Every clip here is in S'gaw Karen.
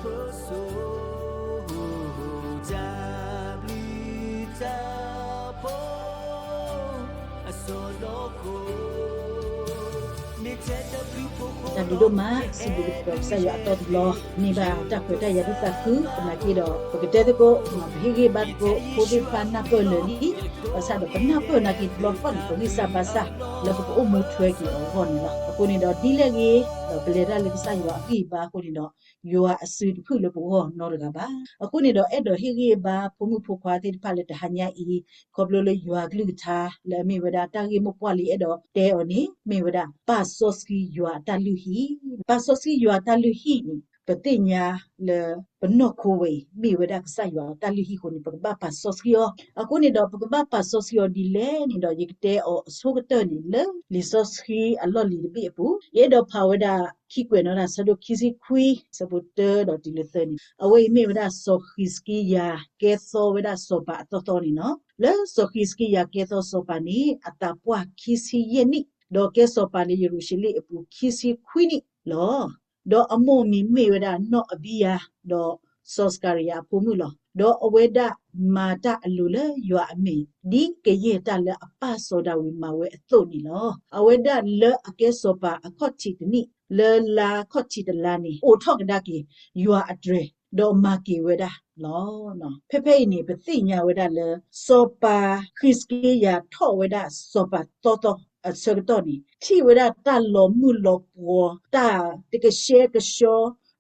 ဆိၣ်ဂ့ၤ တၢ်ဘျုးတၢ်ဖှိၣ် အစိၢ်ဒီးခိၣ် တၢ်ဘျုးဒိၣ်မး စံးဘျုးကစၢ်ယွၤအတီအလီၤ န့ၢ်ဘၣ်တၢ်ခွဲးတၢ်ယာ်ဒ်သးခု သနာ်က့ဒီး ပကတဲသကိး ပဟ့ၣ်ဂံၢ်ဘါသကိး ဖိသ့ၣ်တဖၣ်နၢ်ပၢၢ်လၢာ်လံ ဘၣ်ဆၣ်ဒီးပနၢ်ပၢၢ်နာ်က့တဘျီတခီၣ်န့ၣ် ပဂံၢ်စၢ်ဘါစၢ် လၢပကအိၣ်မူထွဲက့ၤအီၤအဂီၢ်န့ၣ်လီၤ. အဃိန့ၣ်ဒီးဒ်လဲၣ်ဂ့ၤ ဒီးပလဲၤတၢ်လၢကစၢ်ယွၤအဂံၢ်အဘါအဃိန့ၣ်ဒီး ယွၤအစုတဖုၣ်လၢပဂီၢ်နီတဂၤဘၣ်. အဃိန့ၣ်ဒီးအဲၣ်ဒိးဟ့ၣ်ဂံၢ်ဘါဖိမုၣ်ဖိခွါသ့ၣ်တဖၣ်လၢတဟါညါအံၤ ခီဖျိလၢယွၤကလုၢ်ကထါ လၢအမ့ၢ်ဝဲဒၣ်တၢ်ဂ့ၢ်မိၢ်ပှၢ်လံအဲၣ်ဒိးတဲအီၤန့ၣ် မ့ၢ်ဝဲဒၣ် ပာ်စီဆှံယွၤအတၢ်လုၢ်ဟံၣ် ပာ်စီဆှံယွၤအတၢ်လုၢ်ဟံၣ်န့ၣ် ပသ့ၣ်ညါလၢပနီၢ်ခိဝဲအံၤ မ့ၢ်ဝဲဒၣ်ကစၢ်ယွၤအတၢ်လုၢ်ဟံၣ်အဃိန့ၣ် ပကဘၣ်ပာ်စီဆှံအီၤ. အဃိန့ၣ်ဒီးပကဘၣ်ပာ်စီဆှံအီၤဒ်လဲၣ်န့ၣ်ဒီး ယကတဲအီၤအဆိကတၢၢ်န့ၣ် လၢလံာ်စီဆှံအလီၢ်လံၤတဘ့ၣ်အပူၤ ယအဲၣ်ဒိးဖးဝဲဒၣ် ခံကွဲးနီၣ်တၢ် ဆၢဒိၣ်ခံဆံခွံ ဆၢဖိတၢဒီးတုၤလၢသၢန့ၣ် အဝဲအံၤမ့ၢ်ဝဲဒၣ်စီၤဃံးစကံယၤ ကဲသီဝဲဒၣ်စီၤပၤအသီသီန့ၣ်လီၤ. လၢစီၤဃံးစကံယၤကဲသီစီၤပၤန့ၣ် အသးပှၢ်ခံဆံယဲၢ်နံၣ် ဒီးကဲစီၤပၤလၢယရူၤၡလ့ၣ်အပူၤခံဆံခွံနံၣ်လီၤ. ဒီးအမိၢ်အမံၤမ့ၢ်ဝဲဒၣ်နီၢ်အဘံယၤ ဒီးစီၤစကၤရယၤအဖိမုၣ်လီၤ. ဒီးအဝဲဒၣ်မၤတၢ်အလိၤလၢယွၤအမဲာ် ဒ်ကယဲၢ်တၢ်လၢအပၢ်စီၤဒၤဝံးမၤဝဲအသိးန့ၣ်လီၤ. အဝဲဒၣ်လၢအကဲစီၤပၤအခီၣ်ထံးတနံၣ် လၢလါခီၣ်ထံးတလါန့ၣ် အိးထီၣ်ကဒါက့ၤ ယွၤအတြဲၤ ဒီးမၤက့ၤဝဲဒၣ်လီၤ. ဖဲဖဲအံၤန့ၣ် ပသ့ၣ်ညါဝဲဒၣ်လၢ စီၤပၤဃံးစကံယၤထီၣ်ဝဲဒၣ်စီၤပၤသီသီအဆၢကတီၢ်န့ၣ် ထံၣ်ဝဲဒၣ်တၢ်လီၤမုၢ်လီၤပှီၤ တၢ်တကဆှဲကဆှီ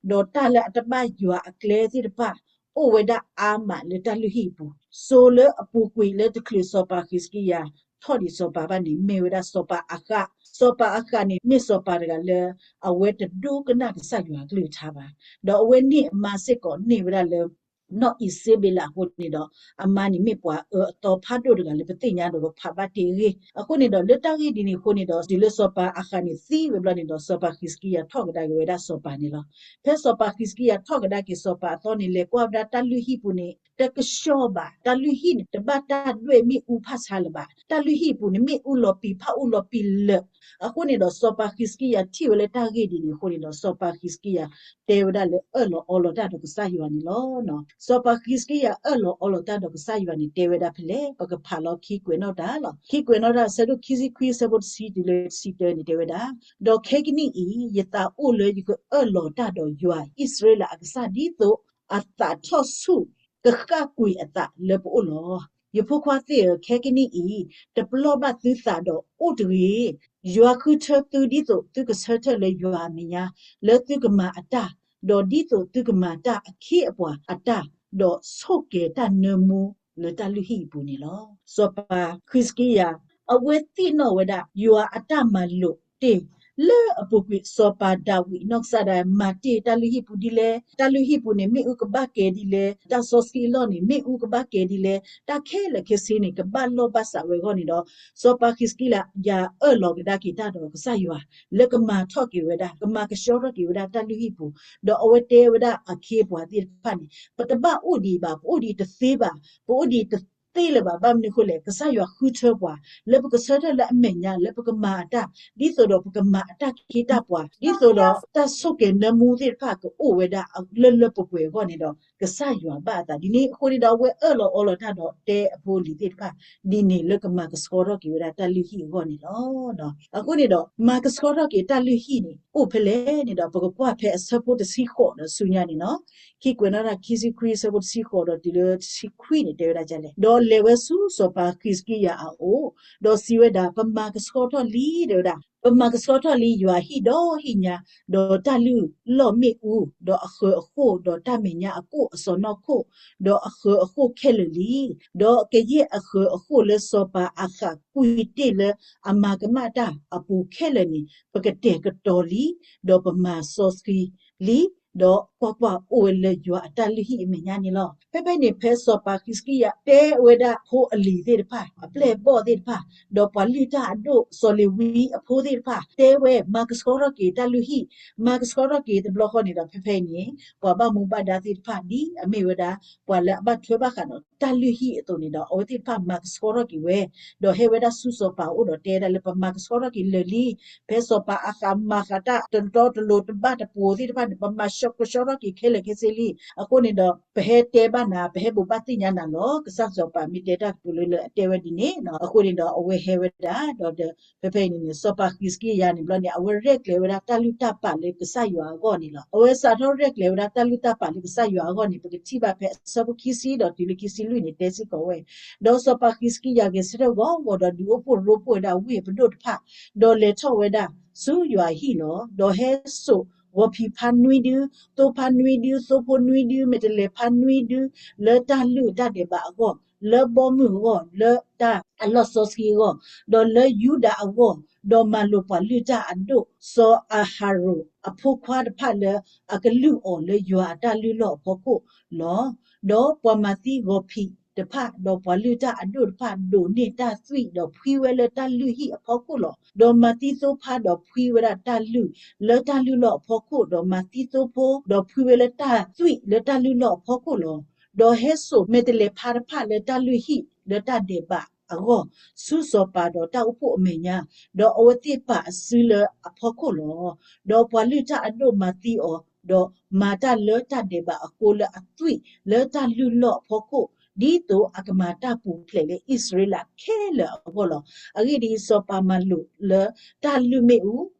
ဒီးတၢ်လၢအတဘၣ်ယွၤအကျဲသ့ၣ်တဖၣ် အိၣ်ဝဲဒၣ်အါမးလၢတၢ်လုၢ်ဟံၣ်အပူၤ စိၤလၢအပူၤကွံာ်လၢတချုးစီၤပၤဃံးစကံယၤ ထီၣ်ဒံးစီၤပၤဘၣ်န့ၣ် မ့ၢ်ဝဲဒၣ်စီၤပၤအဃး စီၤပၤအဃးန့ၣ် မ့ၢ်စီၤပၤတဂၤလၢ အဝဲတဒိကနၣ်ကစၢ်ယွၤအကလုၢ်ကထါဘၣ်. ဒီးအဝဲန့ၣ်အမါစ့ၢ်ကီးန့ၢ်ဝဲဒၣ်လၢ နီၢ်အံၤစ့ဘ့းလးအဃိန့ၣ်ဒီး အမါန့ၣ်မ့ၢ်ပှၤအၢအသီဖးဒိၣ်တဂၤလၢပသ့ၣ်ညါဒီးပဖးဘၣ်တ့ၢ်အဂ့ၢ် အဃိန့ၣ်ဒီး လၢတၢ်ဂ့ၢ်ဒ်န့ၣ်အဃိန့ၣ်ဒီး တုၤလၢစီၤပၤအဃးန့ၣ်သံဝဲဘျီန့ၣ်ဒီး စီၤပၤဃံးစကံယၤထီၣ်ကဒါက့ၤဝဲဒၣ်စီၤပၤန့ၣ်လီၤ. ဖဲစီၤပၤဃံးစကံယၤထီၣ်ကဒါက့ၤစီၤပၤအသီန့ၣ် လဲၤကွၢ်ဝဲဒၣ်တၢ်လုၢ်ဟံၣ်ပူၤန့ၣ် တကဆှီဘၣ်. တၢ်လုၢ်ဟံၣ်န့ၣ် တဘၣ်တၢ်ဒွဲၣ်မ့ၣ်အူဖးဆါလၢၤဘၣ်. တၢ်လုၢ်ဟံၣ်ပူၤန့ၣ် မ့ၣ်အူလီၤပံာ်ဖးအူလီၤပံာ်လၢာ် အဃိန့ၣ်ဒီး စီၤပၤဃံးစကံယၤထံၣ်ဝဲလၢတၢ်ဂ့ၢ်ဒ်န့ၣ်အဃိန့ၣ်ဒီး စီၤပၤဃံးစကံယၤ တဲဝဲဒၣ်လၢအၢၣ်လီၤအီလီၤတၢ်ဒီးကစၢ်ယွၤန့ၣ်လီၤ. စီၤပၤဃံးစကံယၤအၢၣ်လီၤအီလီၤတၢ်ဒီးကစၢ်ယွၤန့ၣ် တဲဝဲဒၣ်ဖဲလဲၣ် ပကဖးလီၤခံကွဲးနီၣ်တၢ်လီၤ. ခံကွဲးနီၣ်တၢ် ဆၢဒိၣ်ခံဆံခွံ ဆၢဖိတဆံတုၤလၢတဆံတၢန့ၣ်တဲဝဲဒၣ်, ဒီးခဲကနံၣ်အံၤ ယသးအိၣ်လၢယကအၢၣ်လီၤတၢ်ဒီးယွၤအံၣ်စရ့လးအကစၢ် ဒ်သိးအသးထီၣ်ဆူၣ်ကဃၣ်ကွံာ်အသးလၢပအိၣ်လီၤ. ယဖိခွါသ့ၣ်ဧၢ, ခဲကနံၣ်အံၤ တပလီၢ်ဘၣ်သုသးဒီးအိၣ်တဂ့ၤ. ယွၤဃုထၢသုဒ်သိးသုကဆၢထၢၣ်လၢယွၤအမဲာ်ညါ လၢသုကမၤအတၢ်, ဒီးဒ်သိးသုကမၤတၢ်အခ့အပှၤအတၢ်, ဒီးဆိၣ်ကဲၤတၢ်နၢမူလၢတၢ်လုၢ်ဟံၣ်အပူၤန့ၣ်လီၤ. စီၤပၤဃံးစကံယၤ အဝဲသ့ၣ်နီၣ်ဝဲဒၣ် ယွၤအတၢ်မၤလိာ်တ့ၢ် လၢအပူၤကွံာ် စီၤပၤဒၤဝံးနီၢ်ကစၢ်ဒၣ် မၤတ့ၢ်တၢ်လုၢ်ဟံၣ်ပူၤဒ်လဲၣ်, တၢ်လုၢ်ဟံၣ်ပူၤန့ၣ် မ့ၣ်အူကဘၣ်ကဲၤဒ်လဲၣ်, တၢ်စီဆှံအလီၢ်န့ၣ် မ့ၣ်အူကဘၣ်ကဲၤဒ်လဲၣ်, တၢ်ခဲလၢာ်ခဲဆ့န့ၣ် ကဘၣ်လိာ်ဘၣ်စးဝဲအဂီၢ်န့ၣ်ဒီး စီၤပၤဃံးစကံယၤ အၢၣ်လီၤကဒါက့ၤတၢ်ဒီးကစၢ်ယွၤ လၢကမၤထီၣ်က့ၤဝဲဒၣ်, ကမၤကဆှီထီၣ်က့ၤဝဲဒၣ်တၢ်လုၢ်ဟံၣ်ပူၤ, ဒီးအဝဲတဲဝဲဒၣ်အခ့အပှၤသ့ၣ်တဖၣ်န့ၣ် ပတဘၣ်အိၣ်ဒံးဘၣ်, ပအိၣ်ဒံးတသ့ဘၣ်, ပအိၣ်ဒံးတသ့လၢၤဘၣ်. ဘၣ်မနုၤအဃိလဲၣ်, ကစၢ်ယွၤဃုထၢပှၤ လၢပကဆၢထၢၣ်လၢအမဲာ်ညါ လၢပကမၤအတၢ် ဒ်သိးဒီးပကမၤအတၢ်ခ့တၢ်ပှၤ ဒ်သိးဒီးတၢ်ဆိၣ်ကဲၤနၢမူသ့ၣ်တဖၣ်ကအိၣ်ဝဲဒၣ်လၢလၢပှဲၤပှဲၤအဂီၢ်န့ၣ်ဒီး ကစၢ်ယွၤဘၣ်အသးဒ်န့ၣ်အဃိန့ၣ်ဒီး အဝဲအၢၣ်လီၤအီလီၤတၢ်ဒီးတဲအဖိအလံၤသ့ၣ်တဖၣ် ဒ်န့ၣ်လၢကမၤကဆှီထီၣ်က့ၤဝဲဒၣ်တၢ်လုၢ်ဟံၣ်အဂီၢ်န့ၣ်လီၤ. အဃိန့ၣ်ဒီး မၤကဆှီထီၣ်က့ၤတၢ်လုၢ်ဟံၣ်န့ၣ် အိၣ်ဖဲလဲၣ်န့ၣ်ဒီး ပကကွၢ်ဖဲအဆၢဖိတဆံဃိးဒီးဆူညါန့ၣ်လီၤ. ခံကွဲးနီၣ်တၢ်ခံဆံခွံ အဆၢဖိတဆံဃိးဒီးတုၤလၢတဆံခွံန့ၣ် တဲဝဲဒၣ်ဒ်လဲၣ်, ဒီးလဲၤဝဲဆူစီၤပၤဃံးစကံယၤအအိၣ်, ဒီးစံးဝဲဒၣ်, ပမၤကဆှီထီၣ်လံ တဲဝဲဒၣ်, ပမၤကဆှီထီၣ်လံယွၤဟံၣ်ဒီဟံၣ်ညါ, ဒီးတၢ်လုၢ်လီၢ်မ့ၣ်အူ, ဒီးအဃၢၤအဃိၣ်, ဒီးတၢ်မဲာ်ညါအကိၣ်အစီၢ်နီၤခိၣ်, ဒီးအဃၢၤအဃိၣ်ခဲလၢာ်လံ. ဒီးကယဲၢ်အဃၢၤအဃိၣ်လၢစီၤပၤအဃးကွံာ်တ့ၢ်လၢအမၤကမၣ်တၢ်အပူၤခဲလၢာ်န့ၣ် ပကတဲာ်ကတီၤလံ, ဒီးပမၤစီဆှံလံ, ဒီးကွၢ်ကွၢ်, အိၣ်ဝဲလၢယွၤအတၢ်လုၢ်ဟံၣ်အမဲာ်ညါန့ၣ်လီၤ. ဖဲဖဲန့ၣ် ဖဲစီၤပၤဃံးစကံယၤ တဲဝဲဒၣ်ဖိအလံၤသ့ၣ်တဖၣ်, အပျဲၢ်အဘီၣ်သ့ၣ်တဖၣ်, ဒီးပှၤလုၢ်တၢ်အဒိၣ်စီၤလ့ၤဝံအဖိသ့ၣ်တဖၣ် တဲဝဲ မၤကဆှီထီၣ်က့ၤတၢ်လုၢ်ဟံၣ်, မၤကဆှီထီၣ်က့ၤတဘျီဃီန့ၣ်ဒီး ဖဲဖဲအံၤန့ၣ် ပှၤဘၣ်မူဘၣ်ဒါသ့ၣ်တဖၣ် ဒ်အမ့ၢ်ဝဲဒၣ် ပှၤလၢအဘၣ်ထွဲဘၣ်ဃးဒီး တၢ်လုၢ်ဟံၣ်အသိးန့ၣ်ဒီး အဝဲသ့ၣ်တဖၣ်မၤကဆှီထီၣ်က့ၤဝဲ, ဒီးဟဲဝဲဒၣ်ဆူစီၤပၤအအိၣ်ဒီးတဲဒၣ်လၢ ပမၤကဆှီထီၣ်က့ၤလၢာ်လံ, ဖဲစီၤပၤအဃးမၤဃးတၢ်တတီတလိၤတဘၣ်တပူၤသ့ၣ်တဖၣ်န့ၣ် ပမၤကဆှီထီၣ်က့ၤခဲလၢာ်ခဲဆ့လံ. အဃိန့ၣ်ဒီး ပဟဲတဲဘၣ်နၤ, ပဟဲဘိးဘၣ်သ့ၣ်ညါနၤလီၤ. ကစၢ်စီၤပၤမ့ၢ်တဲတၢ်ကတိၤလၢလၢအတဲဝဲဒ်န့ၣ်, အဃိန့ၣ်ဒီးအဝဲဟဲဝဲဒၣ် ဒီး ဖဲဖဲအံၤန့ၣ်န့ၣ် စီၤပၤဃံးစကံယၤန့ၣ်ဘျီန့ၣ် အဝဲရဲၣ်ကျဲၤဝဲဒၣ်တၢ်လုၢ်တၢ်ပာ်လၢကစၢ်ယွၤအဂီၢ်န့ၣ်လီၤ. အဝဲစးထီၣ်ရဲၣ်ကျဲၤဝဲဒၣ်တၢ်လုၢ်တၢ်ပာ်လၢကစၢ်ယွၤအဂီၢ်န့ၣ် ပကထံၣ်ဘၣ်ဖဲအဆၢဖိခံဆံဒီးတုၤလၢခံဆံလွံၢ်န့ၣ် တဲစ့ၢ်ကီးဝဲ, ဒီးစီၤပၤဃံးစကံယၤဂဲၤဆၢထၢၣ်ဂီၤဂီၤဒီးဒုးအိၣ်ဖှိၣ်ရိဖှိၣ်ဝဲဒၣ်ဝ့ၢ်ပဒိၣ်တဖၣ်, ဒီးလဲၤထီၣ်ဝဲဒၣ်ဆူယွၤအဟံၣ်လီၤ. ဒီးဟဲစိာ်ဂီၤဖံးဖါနွံဒု, သိဖါနွံဒု, သိဖိနွံဒု, မဲာ်တဲးလဲးဖါနွံဒု, လၢတၢ်လုၢ်တၢ်ဒဲးဘးအဂီၢ်, လၢဘီမုၢ်အဂီၢ်, လၢတၢ်အလီၢ်စီဆှံအဂီၢ်, ဒီးလၢယူဒၤအဂီၢ်, ဒီးမၤလိာ်ပှၤလုၢ်တၢ်အဒိၣ် စီၤအၤဟရိၣ်အဖိခွါတဖၣ်လၢအကလုၢ်အီၤလၢယွၤအတၢ်လုၢ်လီၢ်အဖီခိၣ်လီၤ. ဒီးပှၤမၤသံဂီၤဖံးတဖၣ်, ဒီးပှၤလုၢ်တၢ်အဒိၣ်တဖၣ် ဒိးန့ၢ်တၢ်သွံၣ်ဒီးဖှံဝဲလၢတၢ်လုၢ်ဟံၣ်အဖီခိၣ်လီၤ. ဒီးမၤသံသိဖါဒီးဖှံဝဲဒၣ်တၢ်လုၢ်လၢတၢ်လုၢ်လီၢ်အဖီခိၣ်, ဒီးမၤသံသိဖိဒီးဖှံဝဲလၢတၢ်သွံၣ်လၢတၢ်လုၢ်လီၢ်အဖီခိၣ်လီၤ. ဒီးဟဲစိာ်မဲာ်တဲးလဲးဖါတဖၣ်လၢတၢ်လုၢ်ဟံၣ်လၢတၢ်ဒဲးဘးအဂီၢ်, ဆူစီၤပၤဒီးတၢ်အိၣ်ဖှိၣ်အမဲာ်ညါ, ဒီးအဝဲသ့ၣ်ပာ်အစုလၢအဖီခိၣ်လီၤ. ဒီးပှၤလုၢ်တၢ်အဒိၣ်မၤသံအီၤ, ဒီးမၤတၢ်လၢတၢ်ဒဲးဘးအဃိလၢအသွံၣ်လၢတၢ်လုၢ်လီၢ်အဖီခိၣ်, ဒ်သိးအကမၤတၢ်ပူၤဖျဲးလၢအံၣ်စရ့လးခဲလၢာ်အဂီၢ်လီၤ. အဂ့ၢ်ဒ်အံၤ, စီၤပၤမၤလိာ်လၢတၢ်လုၢ်မ့ၣ်အူ,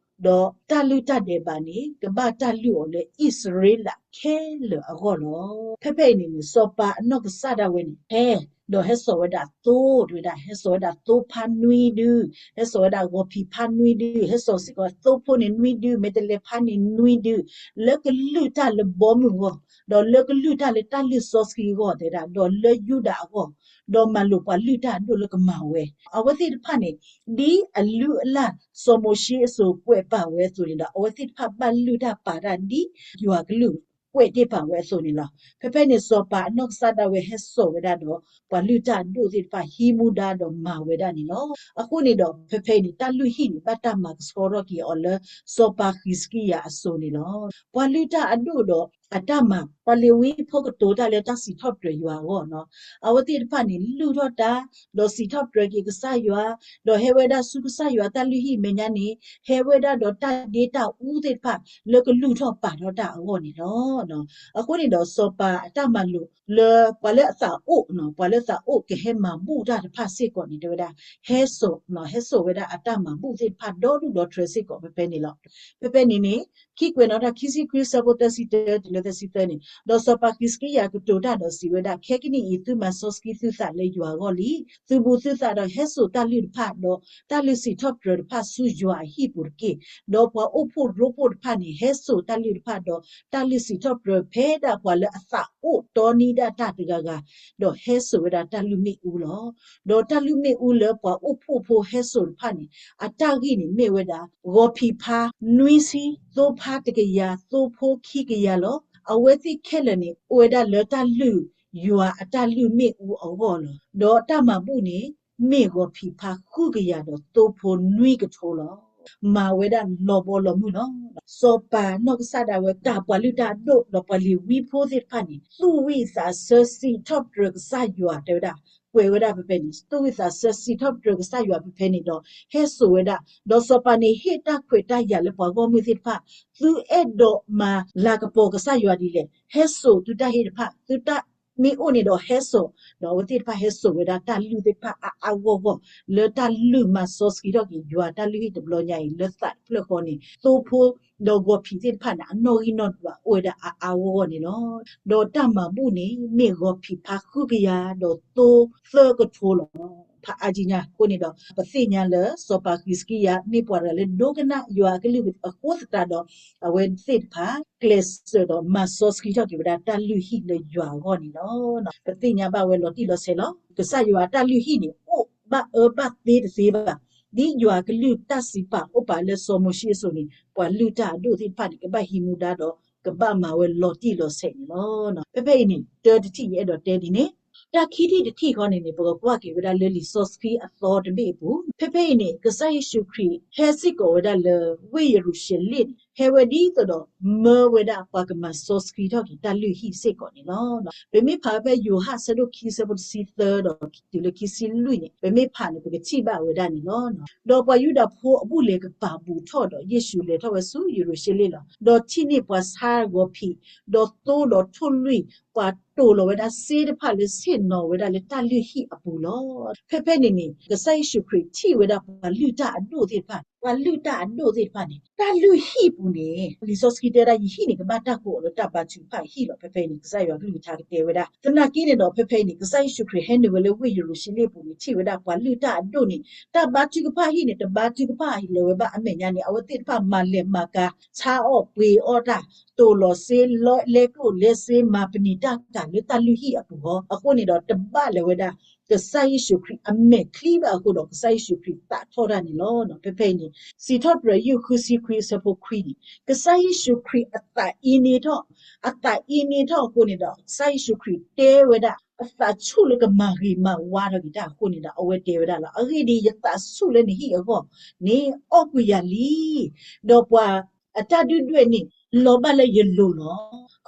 ဒီးတၢ်လုၢ်တၢ်ဒဲးဘးန့ၣ် ကဘၣ်တၢ်လုၢ်အီၤလၢအံၣ်စရ့လးခဲလၢာ်အဂီၢ်လီၤ. ဖဲဖဲအံၤန့ၣ်န့ၣ် စီၤပၤအနီၢ်ကစၢ်ဒၣ်ဝဲန့ၣ် ဟဲ, ဒီးဟဲစိာ်ဝဲဒၣ်သိ, တဲဝဲဒၣ် ဟဲစိာ်ဝဲဒၣ်သိဖါနွံဒု, ဟဲစိာ်ဝဲဒၣ်ဂီၤဖံးဖါနွံဒု, ဟဲစိာ်စ့ၢ်ကီးသိဖိန့ၣ်နွံဒု, မဲာ်တဲးလဲးဖါန့ၣ်နွံဒု, လၢကလုၢ်တၢ်လၢဘီမုၢ်အဂီၢ်, ဒီးလၢကလုၢ်တၢ်လၢတၢ်လုၢ်စီဆှံအဂီၢ်တဲဒၣ်, ဒီးလၢယူဒၤအဂီၢ်, ဒီးမၤလိာ်ပှၤလုၢ်တၢ်အဒိၣ်လၢကမၤဝဲ, အဝဲသ့ၣ်တဖၣ်န့ၣ် ဒ်အလုၢ်အလၢ်စီၤမိၤၡ့အစိၤကွဲးပာ်ဝဲအသိးန့ၣ်ဒီး အဝဲသ့ၣ်တဖၣ်ဘၣ်လုၢ်တၢ်ပာ်တၢ်ဒ်ယွၤကလုၢ်ကွဲးတ့ၢ်ပာ်ဝဲအသိးန့ၣ်လီၤ. ဖဲဖဲန့ၣ် စီၤပၤအနီၢ်ကစၢ်ဒၣ်ဝဲဟဲစိာ်ဝဲဒၣ်ဒီး ပှၤလုၢ်တၢ်အဒိၣ်သ့ၣ်တဖၣ်ဟံးမူဒါဒီးမၤဝဲဒၣ်န့ၣ်လီၤ. အဃိန့ၣ်ဒီး ဖဲဖဲအံၤန့ၣ် တၢ်လုၢ်ဟံၣ်န့ၣ် ဘၣ်တၢ်မၤကဆှီထီၣ်က့ၤအီၤလၢ စီၤပၤဃံးစကံယၤအစိၤန့ၣ်လီၤ. ပှၤလုၢ်တၢ်အဒိၣ်ဒီးအတၢ်မၤ, ပှၤလ့ၤဝံဖိကတိၤတၢ်လၢတၢ်စံးထီၣ်ပတြၢၤယွၤအဂီၢ်န့ၣ်, အဝဲသ့ၣ်တဖၣ်န့ၣ် လုၢ်ထီၣ်တၢ်, ဒီးစံးထီၣ်ပတြၢၤက့ၤကစၢ်ယွၤ, ဒီးဟဲဝဲဒၣ်ဆူကစၢ်ယွၤတၢ်လုၢ်ဟံၣ်မဲာ်ညါန့ၣ် ဟဲဝဲဒၣ်ဒီးတၢ်ဒ့တၢ်အူသ့ၣ်တဖၣ် လၢကလုၢ်ထီၣ်ပာ်ထီၣ်တၢ်အဂီၢ်န့ၣ်လီၤ. အဃိန့ၣ်ဒီး စီၤပၤအတၢ်မၤလိာ်လၢ ပှၤလၢအသးအိၣ်, ပှၤလၢသးအိၣ်ကဟဲမၤဘူၣ်တၢ်တဖၣ်စ့ၢ်ကီးန့ၣ် တဲဝဲဒၣ် ဟဲစိာ်, ဟဲစိာ်ဝဲဒၣ်အတၢ်မၤဘူၣ်သ့ၣ်တဖၣ်ဒီဒူၣ်ဒီထြဲစ့ၢ်ကီးဖဲဖဲန့ၣ်လီၤ. ဖဲဖဲန့ၣ်န့ၣ် ခံကွဲးနီၣ်တၢ်ခံဆံခွံ ဆၢဖိသၢဆံတၢတုၤလၢသၢဆံသၢန့ၣ်, ဒီးစီၤပၤဃံးစကံယၤကတိၤတၢ်ဒီးစံးဝဲဒၣ်, ခဲကနံၣ်အံၤ သုမၤစီဆှံသုသးလၢယွၤအဂီၢ်လံ. သုဘူးသုသးဒီးဟဲစိာ်တၢ်လုၢ်တဖၣ်, ဒီးတၢ်လုၢ်စံးထီၣ်ပတြၢၤတဖၣ်ဆူယွၤအဟံၣ်ပူၤတက့ၢ်. ဒီးပှၤအိၣ်ဖှိၣ်ရိဖှိၣ်တဖၣ်န့ၣ် ဟဲစိာ်တၢ်လုၢ်တဖၣ်ဒီး တၢ်လုၢ်စံးထီၣ်ပတြၢၤဖဲဒၣ်ပှၤလၢအသးအိၣ်တီနံဒၣ်တၢ်တဂၤဂၤ, ဒီးဟဲစိာ်ဝဲဒၣ်တၢ်လုၢ်မ့ၣ်အူလီၤ. ဒီးတၢ်လုၢ်မ့ၣ်အူလၢပှၤအိၣ်ဖှိၣ်ဖိဟဲစိာ်တဖၣ်န့ၣ် အတၢ်ဂ့ၢ်န့ၣ်မ့ၢ်ဝဲဒၣ် ဂီၤဖံးဖါနွံဆံ, သိဖါတကယၤ, သိဖိခံကယၤလီၤ. အဝဲသ့ၣ်ခဲလၢာ်န့ၣ် အိၣ်ဝဲဒၣ်လၢတၢ်လုၢ်ယွၤအတၢ်လုၢ်မ့ၣ်အူအဂီၢ်လီၤ. ဒီးတၢ်မၤဘူၣ်န့ၣ် မ့ၢ်ဂီၤဖံးဖါဃုကယၤဒီးသိဖိနွံကထိလီၤ. မၤဝဲဒၣ်လီၤဘီလီၤမုၢ်လီၤ. စီၤပၤနီၢ်ကစၢ်ဒၣ်ဝဲတၢ်ပှၤလုၢ်တၢ်အဒိၣ်ဒီးပှၤလ့ၤဝံဖိသ့ၣ်တဖၣ်န့ၣ် သူၣ်ဝံၣ်သးဆၢစံးထီၣ်ပတြၢၤကစၢ်ယွၤတဲဝဲဒၣ်, ကွဲးဝဲဒၣ်ဖဲဖဲန့ၣ် သူၣ်ဝံၣ်သးဆၢစံးထီၣ်ပတြၢၤကစၢ်ယွၤဖဲဖဲန့ၣ်ဒီး ဟဲစိာ်ဝဲဒၣ်, ဒီးစီၤပၤန့ၣ်ဟ့ၣ်တၢ်ခွဲးတၢ်ယာ်လၢပှၤဂီၢ်မုၢ်သ့ၣ်တဖၣ်, သုအဲၣ်ဒိးမၤလၤကပီၤကစၢ်ယွၤဒ်လဲၣ်, ဟဲစိာ်သုတၢ်ဟ့ၣ်တဖၣ်, သုတၢ်မ့ၢ်အိၣ်န့ၣ်ဒီးဟဲစိာ်, ဒီးအဝဲသ့ၣ်တဖၣ်ဟဲစိာ်ဝဲဒၣ်တၢ်လုၢ်သ့ၣ်တဖၣ်အါအါဂီၢ်ဂီၢ် လၢတၢ်လုၢ်မၤစီဆှံထီၣ်က့ၤယွၤတၢ်လုၢ်ဟံၣ်တဘျီညါအံၤ လၢသးတဖျၢၣ်ဃီန့ၣ် သိဖိဒီးဂီၤဖံးသ့ၣ်တဖၣ်န့ၣ် အနီၣ်ဂံၢ်နီၣ်ဒွးအိၣ်ဝဲဒၣ်အါအါဂီၢ်ဂီၢ်န့ၣ်လီၤ. ဒီးတၢ်မၤဘူၣ်န့ၣ် မ့ၢ်ဂီၤဖံးဖါဃုကယၤ ဒီးသိသၢကထိလီၤ. ဖးအါကံညါအဃိန့ၣ်ဒီး ပသ့ၣ်ညါလၢစီၤပၤဃံးစကံယၤ မ့ၢ်ပှၤတဂၤလၢဒိကနၣ်ယွၤအကလုၢ်အဃိသတးဒီး အဝဲသ့ၣ်တဖၣ် ကျဲးစၢးဒီးမၤစီဆှံထီၣ်က့ၤဝဲဒၣ်တၢ်လုၢ်ဟံၣ်လၢယွၤအဂီၢ်န့ၣ်လီၤ. ပသ့ၣ်ညါဘၣ်ဝဲလီၤတံၢ်လီၤဆဲးလီၤ. ကစၢ်ယွၤတၢ်လုၢ်ဟံၣ်န့ၣ် အိၣ်ဘၣ်အၢဘၣ်သီတသ့ဘၣ်. ဒ်ယွၤကလုၢ်တၢ်စံးပာ်အိၣ်ပာ်လၢစီၤမိၤၡ့အစိၤန့ၣ် ပှၤလုၢ်တၢ်အဒိၣ်သ့ၣ်တဖၣ်န့ၣ် ကဘၣ်ဟံးမူဒါဒီး ကဘၣ်မၤဝဲလီၤတံၢ်လီၤဆဲးန့ၣ်လီၤ. ဖဲဖဲအံၤန့ၣ် တၢတထံၣ်ယအဲၣ်ဒိးတဲဒ်န့ၣ်, တၢ်ခံထံၣ်တထံၣ်ဃီန့ၣ်န့ၣ် ပကကွၢ်က့ၤဝဲဒၣ်လၢလံာ်စီဆှံအသီတဘ့ၣ်အပူၤ, ဖဲဖဲအံၤန့ၣ် ကစၢ်ယ့ၣ်ၡူးခရံာ်ဟဲစ့ၢ်ကီးဝဲဒၣ်လၢဝ့ၢ်ယရူၤၡလ့ၣ်န့ၣ် ဟဲဝဲဒ်သိးဒီး မၢဝဲဒၣ်ပှၤကမၤစီဆှံထီၣ်က့ၤတၢ်လုၢ်ဟံၣ်စ့ၢ်ကီးန့ၣ်လီၤ. ပမ့ၢ်ဖးဖဲယိၤဟၣ်အဆၢဒိၣ်ခံ အဆၢဖိတဆံသၢဒီးတုၤလၢခံဆံလွံၢ်န့ၣ် ပမ့ၢ်ဖးန့ၣ် ပကထံၣ်ဘၣ်ဝဲဒၣ်န့ၣ်လီၤ. ဒီးပှၤယူဒၤဖိအဘူၣ်လဲၤကပာ်ဘူးထီၣ်ဒီး ယ့ၣ်ၡူးလဲၤထီၣ်ဝဲဆူယရူၤၡလ့ၣ်လီၤ. ဒီးထံၣ်န့ၢ်ပှၤဆါဂီၤဖံး, ဒီးသိဒီးထိၣ်လွံၢ်, ပှၤတိာ်လီၤဝဲဒၣ်စ့တဖၣ်လၢဆ့ၣ်နီၤဝဲဒၣ်လၢတၢ်လုၢ်ဟံၣ်အပူၤလီၤ. ဖဲဖဲန့ၣ်န့ၣ် ကစၢ်ယ့ၣ်ၡူးခရံာ်ထံၣ်ဝဲဒၣ်ပှၤလုၢ်တၢ်အဒိၣ်သ့ၣ်တဖၣ်, ပှၤလုၢ်တၢ်အဒိၣ်သ့ၣ်တဖၣ်န့ၣ် တၢ်လုၢ်ဟံၣ်ပူၤန့ၣ် လံာ်စီဆှံတဲဒၣ် ယဟံၣ်န့ၣ် ကဘၣ်တၢ်ကိးအီၤလၢတၢ်ဘါထုကဖၣ်အဟံၣ်လီၤ. ဖဲဖဲအံၤန့ၣ် ကစၢ်ယွၤကလုၢ်ကထါကတဲဝဲဒၣ်. သနာ်က့န့ၣ်ဒီး ဖဲဖဲအံၤန့ၣ် ကစၢ်ယ့ၣ်ၡူးခရံာ်ဟဲနုာ်ဝဲလၢဝ့ၢ်ယရူၤၡလ့ၣ်ပူၤန့ၣ် ထံၣ်ဝဲဒၣ်ပှၤလုၢ်တၢ်အဒိၣ်န့ၣ် တၢ်ဘါထုကဖၣ်အဟံၣ်န့ၣ် တဘါထုကဖၣ်လၢၤဝဲဘၣ်အမဲာ်ညါန့ၣ် အဝဲသ့ၣ်တဖၣ်မၤလဲၤမၤကၤ ဆါအီၣ်ပှ့ၤအီၣ်တၢ်, တိာ်လီၤစ့, လဲကျိၣ်လဲစ့, မၤပနံာ်တၢ်ကၤလၢတၢ်လုၢ်ဟံၣ်အပူၤလီၤ. အဃိန့ၣ်ဒီး တဘၣ်လၢၤဝဲဒၣ် ကစၢ်ယ့ၣ်ၡူးခရံာ်အမဲာ်ချံဘၣ်အဃိဒီး ကစၢ်ယ့ၣ်ၡူးခရံာ်သးထီၣ်တၢ်န့ၣ်လီၤ. ဖဲဖဲအံၤန့ၣ် စံးထီၣ်ပတြၢၤ ယုၢ်ဃုဆံခွံ အဆၢဖိခွံန့ၣ် ကစၢ်ယ့ၣ်ၡူးခရံာ်အသးအံၤန့ၣ်ထီၣ်, အသးအံၤန့ၣ်ထီၣ်အဃိန့ၣ်ဒီး ကစၢ်ယ့ၣ်ၡူးခရံာ်တဲဝဲဒၣ် အသးဆူၣ်လၢကမၤဂ့ၤမၤဝါထီၣ်က့ၤတၢ်အဃိန့ၣ်ဒီး အဝဲတဲဝဲဒၣ်လီၤ. အဂ့ၢ်ဒ်အံၤ, ယသးဆူၣ်လၢနဟံၣ်အဂီၢ်န့ၣ် အီၣ်ကွံာ်ယၤလံ, ဒီးပှၤအတၢ်ဒုၣ်ဒွဲၣ်န့ၣ် လီၤဘၣ်လၢယလိၤလီၤ.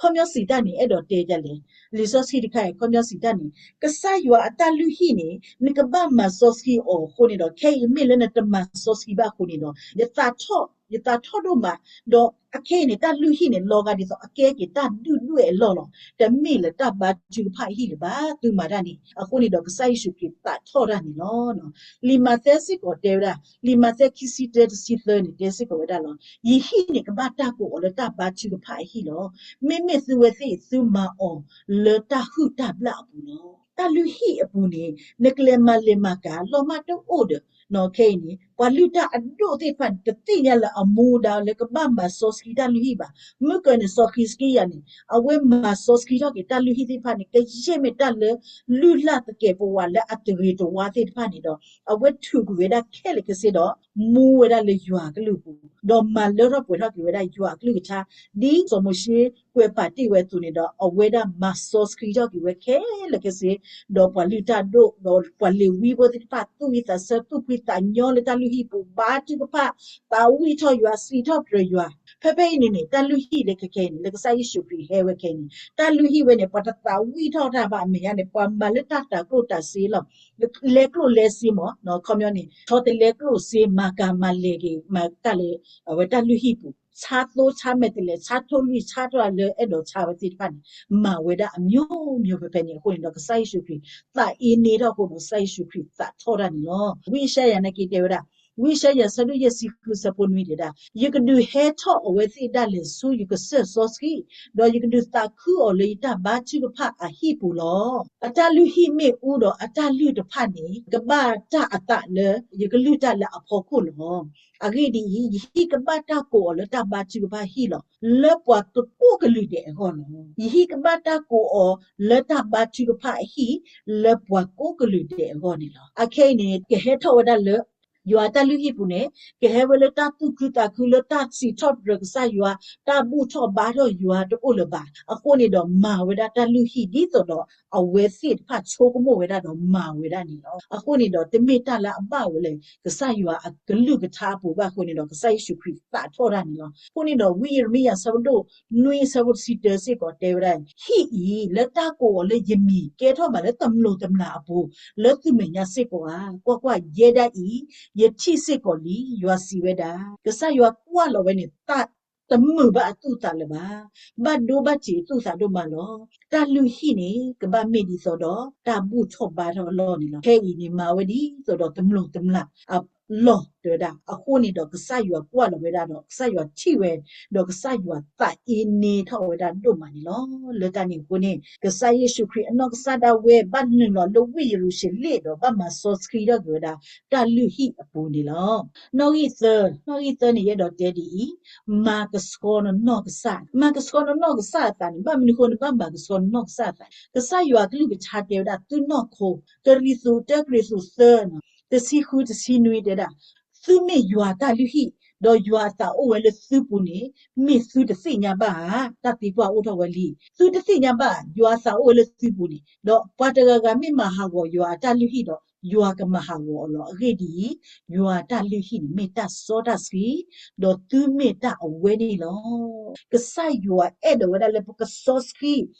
ခီပညီစံးတၢ်န့ၣ် အဲၣ်ဒိးတဲဒ်လဲၣ်. လံာ်စီဆှံတခါအံၤ ခီပညီစံးတၢ်န့ၣ် ကစၢ်ယွၤအတၢ်လုၢ်ဟံၣ်န့ၣ် နကဘၣ်မၤစီဆှံအီၤအဃိန့ၣ်ဒီး ခဲအံၤမ့ၢ်လၢနတမၤစီဆှံဘၣ်အဃိန့ၣ်ဒီး ယသးထီၣ်, ယသးထီၣ်ဒိၣ်မး, ဒီးအခဲအံၤန့ၣ် တၢ်လုၢ်ဟံၣ်န့ၣ် လီၤဂာ်ဒ်သိးအကဲက့ၤတၢ်ဒုၣ်ဒွဲၣ်အလီၢ်လီၤ. တမ့ၢ်လၢတၢ်ဘါထုကဖၣ်အဟံၣ်လၢၤဘၣ် သုမၤတၢ်န့ၣ်. အဃိန့ၣ်ဒီး ကစၢ်ယ့ၣ်ၡူးခရံာ်သးထီၣ်တၢ်န့ၣ်လီၤ. လံာ်မးသဲစ့ၢ်ကီးတဲဝဲဒၣ်, လံာ်မးသဲခံဆံတၢ တဆံသၢန့ၣ် တဲစ့ၢ်ကီးဝဲဒၣ်လီၤ. ယဟံၣ်န့ၣ် ကဘၣ်တၢ်ကိးအီၤလၢတၢ်ဘါထုကဖၣ်အဟံၣ်လီၤ. မ့မ့ၢ်သုဝဲသ့ၣ် သုမၤအီၤလၢတၢ်ဟုၣ်တၢ်ဘျၣ်အပူၤလီၤ. တၢ်လုၢ်ဟံၣ်အပူၤန့ၣ် နကလဲၤမၤလဲၤမၤကၤလီၤမၢ်တအိၣ်ဒီး ခဲအံၤန့ၣ် ပှၤလုၢ်တၢ်အဒိၣ်သ့ၣ်တဖၣ်န့ၣ် တသ့ၣ်ညါလၢအမူဒါလၢကဘၣ်မၤစီဆှံတၢ်လုၢ်ဟံၣ်ဘၣ်. မုၢ်ကၢၤန့ၣ် စီၤဃံးစကံယၤန့ၣ် အဝဲမၤစီဆှံထီၣ်က့ၤတၢ်လုၢ်ဟံၣ်သ့ၣ်တဖၣ်န့ၣ် ကယဲၢ်မ့ၢ်တၢ်လၢ လုၢ်လၢ်သကဲးပဝးလၢအတဂ့ၤတဝါသ့ၣ်တဖၣ်န့ၣ်ဒီး အဝဲထုးကွံာ်ဝဲဒၣ်ခဲလၢာ်ခဲဆ့ဒီး မူဝဲဒၣ်လၢယွၤအကလုၢ်ပူၤ, ဒီးမၤလၢထီၣ်ပှဲၤထီၣ်က့ၤဝဲဒၣ်ယွၤအကလုၢ်ကထါ ဒ်စီၤမိၤၡ့ကွဲးပာ်တ့ၢ်ဝဲအသိးန့ၣ်ဒီး အဝဲဒၣ်မၤစီဆှံထီၣ်က့ၤဝဲခဲလၢာ်ခဲဆ့, ဒီးပှၤလုၢ်တၢ်ဒိၣ် ဒီးပှၤလ့ၤဝံဖိသ့ၣ်တဖၣ် သူၣ်ဝံသးဆၢ သူၣ်ဖှံသးညီလၢတၢ်လုၢ်ဟံၣ်ပူၤ ဘါထုကဖၣ် သးဝံၣ်ထီၣ်ယွၤ စံးထီၣ်ပတြၢၤယွၤ. ဖဲဖဲအံၤန့ၣ်န့ၣ် တၢ်လုၢ်ဟံၣ်လၢခဲခဲအံၤန့ၣ် လၢကစၢ်ယ့ၣ်ၡူးခရံာ်ဟဲဝဲခဲအံၤန့ၣ် တၢ်လုၢ်ဟံၣ်ဝဲန့ၣ် ပှၤတသးဝံၣ်ထီၣ်တၢ်ဘၣ်အမဲာ်ညါန့ၣ် ပှၤမၤလၢတၢ်တၤကျိၣ်တၤစ့လီၤ. လဲကျိၣ်လဲစ့မး ခီပညီန့ၣ် ဆီတလဲကျိၣ်စ့ မၤကၤမၤလဲၤက့ၤ မၤတၢ်လၢ အဝဲတၢ်လုၢ်ဟံၣ်ပူၤ ဆါသိဆါမဲာ်တဲးလဲး ဆါထိၣ်လွံၢ် ဆါထီၣ်လၢအဲၣ်ဒိးဆါဝဲသ့ၣ်တဖၣ်န့ၣ် မၤဝဲဒၣ်အမျိုးမျိုးဖဲဖဲန့ၣ် အဃိန့ၣ်ဒီး ကစၢ်ယ့ၣ်ၡူးခရံာ် သးအံၤန့ၣ်ထီၣ်အဃိဒီး ကစၢ်ယ့ၣ်ၡူးခရံာ်သးထီၣ်တၢ်န့ၣ်လီၤ. ဝံယၡါယၤနာ်က့တဲဝဲဒၣ်, ဝံယၡါယၤ ဆၢဒိၣ်ယဲၢ်ဆံဃု ဆၢဖိနွံတဲဒၣ်, ယကဒုးဟဲထီၣ်အဝဲသ့ၣ်ဒၣ်လဲာ်ဆူ ယကစၢၢ်စီဆှံ, ဒီးယကဒုးသးခုအီၤလၢယတၢ်ဘါထုကဖၣ်အဟံၣ်ပူၤလီၤ. အတၢ်လုၢ်ဟံၣ်မ့ၣ်အူဒီးအတၢ်လုၢ်တဖၣ်န့ၣ် ကဘၣ်တၢ်အသးလၢ ယကလုၢ်တၢ်လၢအဖီခိၣ်လီၤ. အဂ့ၢ်ဒ်အံၤ, ယဟံၣ်ကဘၣ်တၢ်ကိးအီၤလၢတၢ်ဘါထုကဖၣ်ဟံၣ်လီၤ. လၢပှၤကိးကလုာ်ဒဲးအဂီၢ်လီၤ. ယဟံၣ်ကဘၣ်တၢ်ကိးအီၤလၢတၢ်ဘါထုကဖၣ်အဟံၣ် လၢပှၤကိးကလုာ်ဒဲးအဂီၢ်န့ၣ်လီၤ. အခဲအံၤန့ၣ် ကဟဲထီၣ်ဝဲဒၣ်လၢ ယွၤတၢ်လုၢ်ဟံၣ်ပူၤန့ၣ် ကဟဲဝဲလၢတၢ်သူၣ်ခုသးခု လၢတၢ်စံးထီၣ်ပတြၢၤကစၢ်ယွၤ, တၢ်ဘူၣ်ထီၣ်ဘါထီၣ်ယွၤတအိၣ်လၢၤဘၣ်. အဃိန့ၣ်ဒီး မၤဝဲဒၣ်တၢ်လုၢ်ဟံၣ်ဒ်သိးဒီး အဝဲသ့ၣ်တဖၣ်ဆိကမိၣ်ဝဲဒၣ်ဒီးမၤဝဲဒၣ်န့ၣ်လီၤ. အဃိန့ၣ်ဒီး တမ့ၢ်တၢ်လၢအဘၣ်ဝဲလၢ ကစၢ်ယွၤအကလုၢ်ကထါအပူၤဘၣ်အဃိန့ၣ်ဒီး ကစၢ်ယ့ၣ်ၡူးခရံာ်သးထီၣ်တၢ်န့ၣ်လီၤ. အဃိန့ၣ်ဒီး ဝံယံးရမံယၤ ဆၢဒိၣ်နွံ ဆၢဖိတဆံတၢ စ့ၢ်ကီးတဲဝဲဒၣ်, ဟံၣ်အံၤ လၢတၢ်ကိးအီၤလၢယမံၤ ကဲထီၣ်ဘၣ်လၢတမျိာ်တမျာ်အပူၤ လၢသုမဲာ်ညါစ့ၢ်ကီးဧါ. ကွၢ်ကွၢ်, ယဲဒၣ်အံၤ ယထံၣ်စ့ၢ်ကီးလံ, ယွၤစံးဝဲဒၣ်. ကစၢ်ယွၤကွၢ်လီၤဝဲန့ၣ် သးတမုာ်ဘၣ်အသူၣ်အသးလၢၤဘၣ်. ဘၣ်ဒိဘၣ်ထံးအသူၣ်အသးဒိၣ်မးလီၤ. တၢ်လုၢ်ဟံၣ်န့ၣ် ကဘၣ်မ့ၢ်ဒ်သိးဒီး တၢ်ဘူၣ်ထီၣ်ဘါထီၣ်အလီၢ်န့ၣ်လီၤ. ခဲအံၤန့ၣ် မၤဝဲဒ်သိးဒီးတမျိာ်တမျာ်အလီၢ်တဲဝဲဒၣ်. အဃိန့ၣ်ဒီး ကစၢ်ယွၤကွၢ်လီၤဝဲဒၣ်ဒီး ကစၢ်ယွၤထံၣ်ဝဲ, ဒီးကစၢ်ယွၤသးအ့န့ထီၣ်ဝဲဒၣ်ဒိၣ်မးန့ၣ်လီၤ. လၢတၢ်န့ၣ်အဃိန့ၣ် ကစၢ်ယ့ၣ်ၡူးခရံာ်အနီၢ်ကစၢ်ဒၣ်ဝဲ ဘၣ်နုာ်လီၤလၢဝ့ၢ်ယရူၤၡလ့ၣ်ဒီး ဘၣ်မၤစီဆှံထီၣ်က့ၤဝဲဒၣ် တၢ်လုၢ်ဟံၣ်အပူၤန့ၣ်လီၤ. နီၣ်ဂံၢ်သၢ, နီၣ်ဂံၢ်သၢန့ၣ် ယအဲၣ်ဒိးတဲဒ်အံၤ, မၤကဆှီနနီၢ်ကစၢ်, မၤကဆှီနနီၢ်ကစၢ်အသးန့ၣ် ဘၣ်မနုၤအဃိန့ၣ် ဘၣ်မၤကဆှီနနီၢ်ကစၢ်အသး. ကစၢ်ယွၤကလုၢ်ကထါတဲဝဲဒၣ် သုနီၢ်ခိ, ကရံၣ်သူး တၢကရံၣ်သူးသၢ တဆံဃု တဆံနွံတဲဒၣ်, သုမ့ၢ်ယွၤတၢ်လုၢ်ဟံၣ်, ဒီးယွၤအသးအိၣ်ဝဲလၢသုပူၤန့ၣ် မ့ၢ်သုတသ့ၣ်ညါဘၣ်ဧါ. တၢ်သံကွၢ်အိၣ်ထီၣ်ဝဲလံ. သုတသ့ၣ်ညါဘၣ် ယွၤအသးအိၣ်ဝဲလၢသုပူၤန့ၣ်, ဒီးပှၤတဂၤဂၤမ့ၢ်မၤဟးဂီၤယွၤအတၢ်လုၢ်ဟံၣ်ဒီး ယွၤကမၤဟးဂီၤအီၤလီၤ. အဂ့ၢ်ဒ်အံၤ, ယွၤအတၢ်လုၢ်ဟံၣ်န့ၣ် မ့ၢ်တၢ်စီတၢ်ဆှံ, ဒီးသုမ့ၢ်တၢ်အဝဲန့ၣ်လီၤ. ကစၢ်ယွၤအဲၣ်ဒိးဝဲဒၣ်လၢပကစီဆှံ,